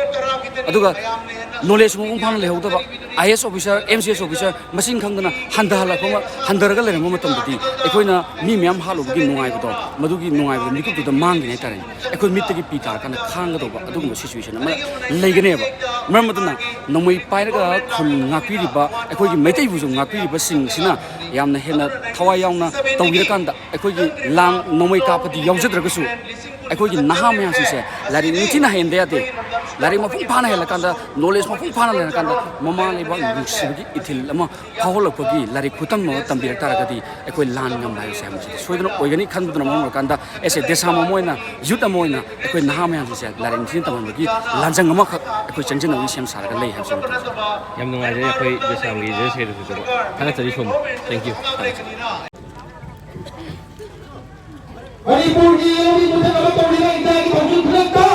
ꯑꯗꯨꯒ ꯅꯣꯂꯦꯖ ꯃꯄꯨꯡ ꯐꯥꯅ ꯂꯩꯍꯧꯗꯕ, ꯑꯥꯏ ꯑꯦꯁ officer, M C S officer ꯃꯁꯤꯡ ꯈꯪꯗꯅ ꯍꯟꯊꯍꯜꯂꯛꯄ ꯑꯃ, ꯍꯟꯊꯔꯒ ꯂꯩꯔꯝꯕ ꯃꯇꯝꯗꯗꯤ ꯑꯩꯈꯣꯏꯅ ꯃꯤ ꯃꯌꯥꯝ ꯍꯥꯠꯂꯨꯕꯒꯤ ꯅꯨꯡꯉꯥꯏꯕꯗꯣ, ꯃꯗꯨꯒꯤ ꯅꯨꯡꯉꯥꯏꯕꯗꯣ ꯃꯤꯀꯨꯞꯇꯨꯗ ꯃꯥꯡꯒꯅꯤ ꯍꯥꯏꯇꯥꯔꯦꯅꯦ꯫ ꯑꯩꯈꯣꯏ ꯃꯤꯠꯇꯒꯤ ꯄꯤ ꯇꯥꯔꯀꯥꯟꯗ ꯈꯥꯡꯒꯗꯧꯕ ꯑꯗꯨꯒꯨꯝꯕ ꯁꯤꯆꯨꯋꯦꯁꯟ ꯑꯃ ꯂꯩꯒꯅꯦꯕ꯫ ꯃꯔꯝ ꯑꯗꯨꯅ ꯅꯣꯡꯃꯩ ꯄꯥꯏꯔꯒ ꯈꯨꯟ ꯉꯥꯛꯄꯤꯔꯤꯕ, ꯑꯩꯈꯣꯏꯒꯤ ꯃꯩꯇꯩꯕꯨꯁꯨ ꯉꯥꯛꯄꯤꯔꯤꯕꯁꯤꯡꯁꯤꯅ ꯌꯥꯝꯅ ꯍꯦꯟꯅ ꯊꯋꯥꯏ ꯌꯥꯎꯅ ꯇꯧꯕꯤꯔꯀꯥꯟꯗ ꯑꯩꯈꯣꯏꯒꯤ ꯂꯥꯡ ꯅꯣꯡꯃꯩ ꯀꯥꯞꯄꯗꯤ ꯌꯥꯎꯖꯗ꯭ꯔꯒꯁꯨ ꯑꯩꯈꯣꯏꯒꯤ ꯅꯍꯥ ꯃꯌꯥꯝꯁꯤꯡꯁꯦ ꯂꯥꯏꯔꯤꯛ ꯅꯤꯡꯊꯤꯅ ꯍꯩꯍꯟꯗ ꯌꯥꯗꯦ꯫ ꯂꯥꯏꯔꯤꯛ ꯃꯄꯨꯡ ꯐꯥꯅ ꯍꯩꯍꯜꯂꯀꯥꯟꯗ, ꯅꯣꯂꯦꯖ ꯃꯄꯨꯡ ꯐꯥꯅ ꯂꯩꯔꯀꯥꯟꯗ ꯃꯃꯥ ꯂꯩꯕꯥꯛ ꯅꯨꯡꯁꯤꯕꯒꯤ ꯏꯊꯤꯜ ꯑꯃ ꯐꯥꯎꯍꯜꯂꯛꯄꯒꯤ ꯂꯥꯏꯔꯤꯛ ꯈꯨꯇꯝ ꯑꯃ ꯇꯝꯕꯤꯔꯛ ꯇꯥꯔꯒꯗꯤ ꯑꯩꯈꯣꯏ ꯂꯥꯟ ꯉꯝꯕ ꯍꯥꯏꯕꯁꯦ ꯍꯥꯏꯕꯁꯤꯗꯤ ꯁꯣꯏꯗꯅ ꯑꯣꯏꯒꯅꯤ ꯈꯟꯕꯗꯨꯅ ꯃꯔꯝ ꯑꯣꯏꯔꯀꯥꯟꯗ ꯑꯦꯁ ꯑꯦ ꯗꯦꯁꯥꯝ ꯑꯃ ꯑꯣꯏꯅ, ꯌꯨꯠ ꯑꯃ ꯑꯣꯏꯅ ꯑꯩꯈꯣꯏ ꯅꯍꯥ ꯃꯌꯥꯝꯁꯤꯡꯁꯦ ꯂꯥꯏꯔꯤꯛ ꯅꯤꯡꯊꯤꯅ ꯇꯝꯍꯟꯕꯒꯤ ꯂꯥꯟꯖꯪ ꯑꯃꯈꯛ ꯑꯩꯈꯣꯏ ꯆꯪꯁꯤꯟꯅꯕꯒꯤ ꯁꯦꯝ ꯁꯥꯔꯒ ꯂꯩ ꯍꯥꯏꯕꯁꯤ ꯑꯃ ꯊꯝꯖꯒꯦ꯫ ꯌꯥꯝ ꯅꯨꯡꯉꯥꯏꯖꯔꯦ ꯑꯩꯈꯣꯏ ꯗꯦꯁꯥꯝꯒꯤ ꯖꯦꯅꯔꯦꯜ ꯁꯦꯀ꯭ꯔꯦꯇꯔꯤꯁꯤꯗ꯫ ꯊꯥꯒꯠꯆꯔꯤ ꯁꯣꯝ꯫ Thank you꯫ ꯃꯅꯤꯄꯨꯔꯒꯤ ꯂꯧꯃꯤ ꯃꯨꯊꯠꯅꯕ ꯇꯧꯔꯤꯕ ꯏꯟꯗꯤꯌꯥꯒꯤ ꯊꯧꯁꯤꯜ ꯈꯨꯗꯛꯇ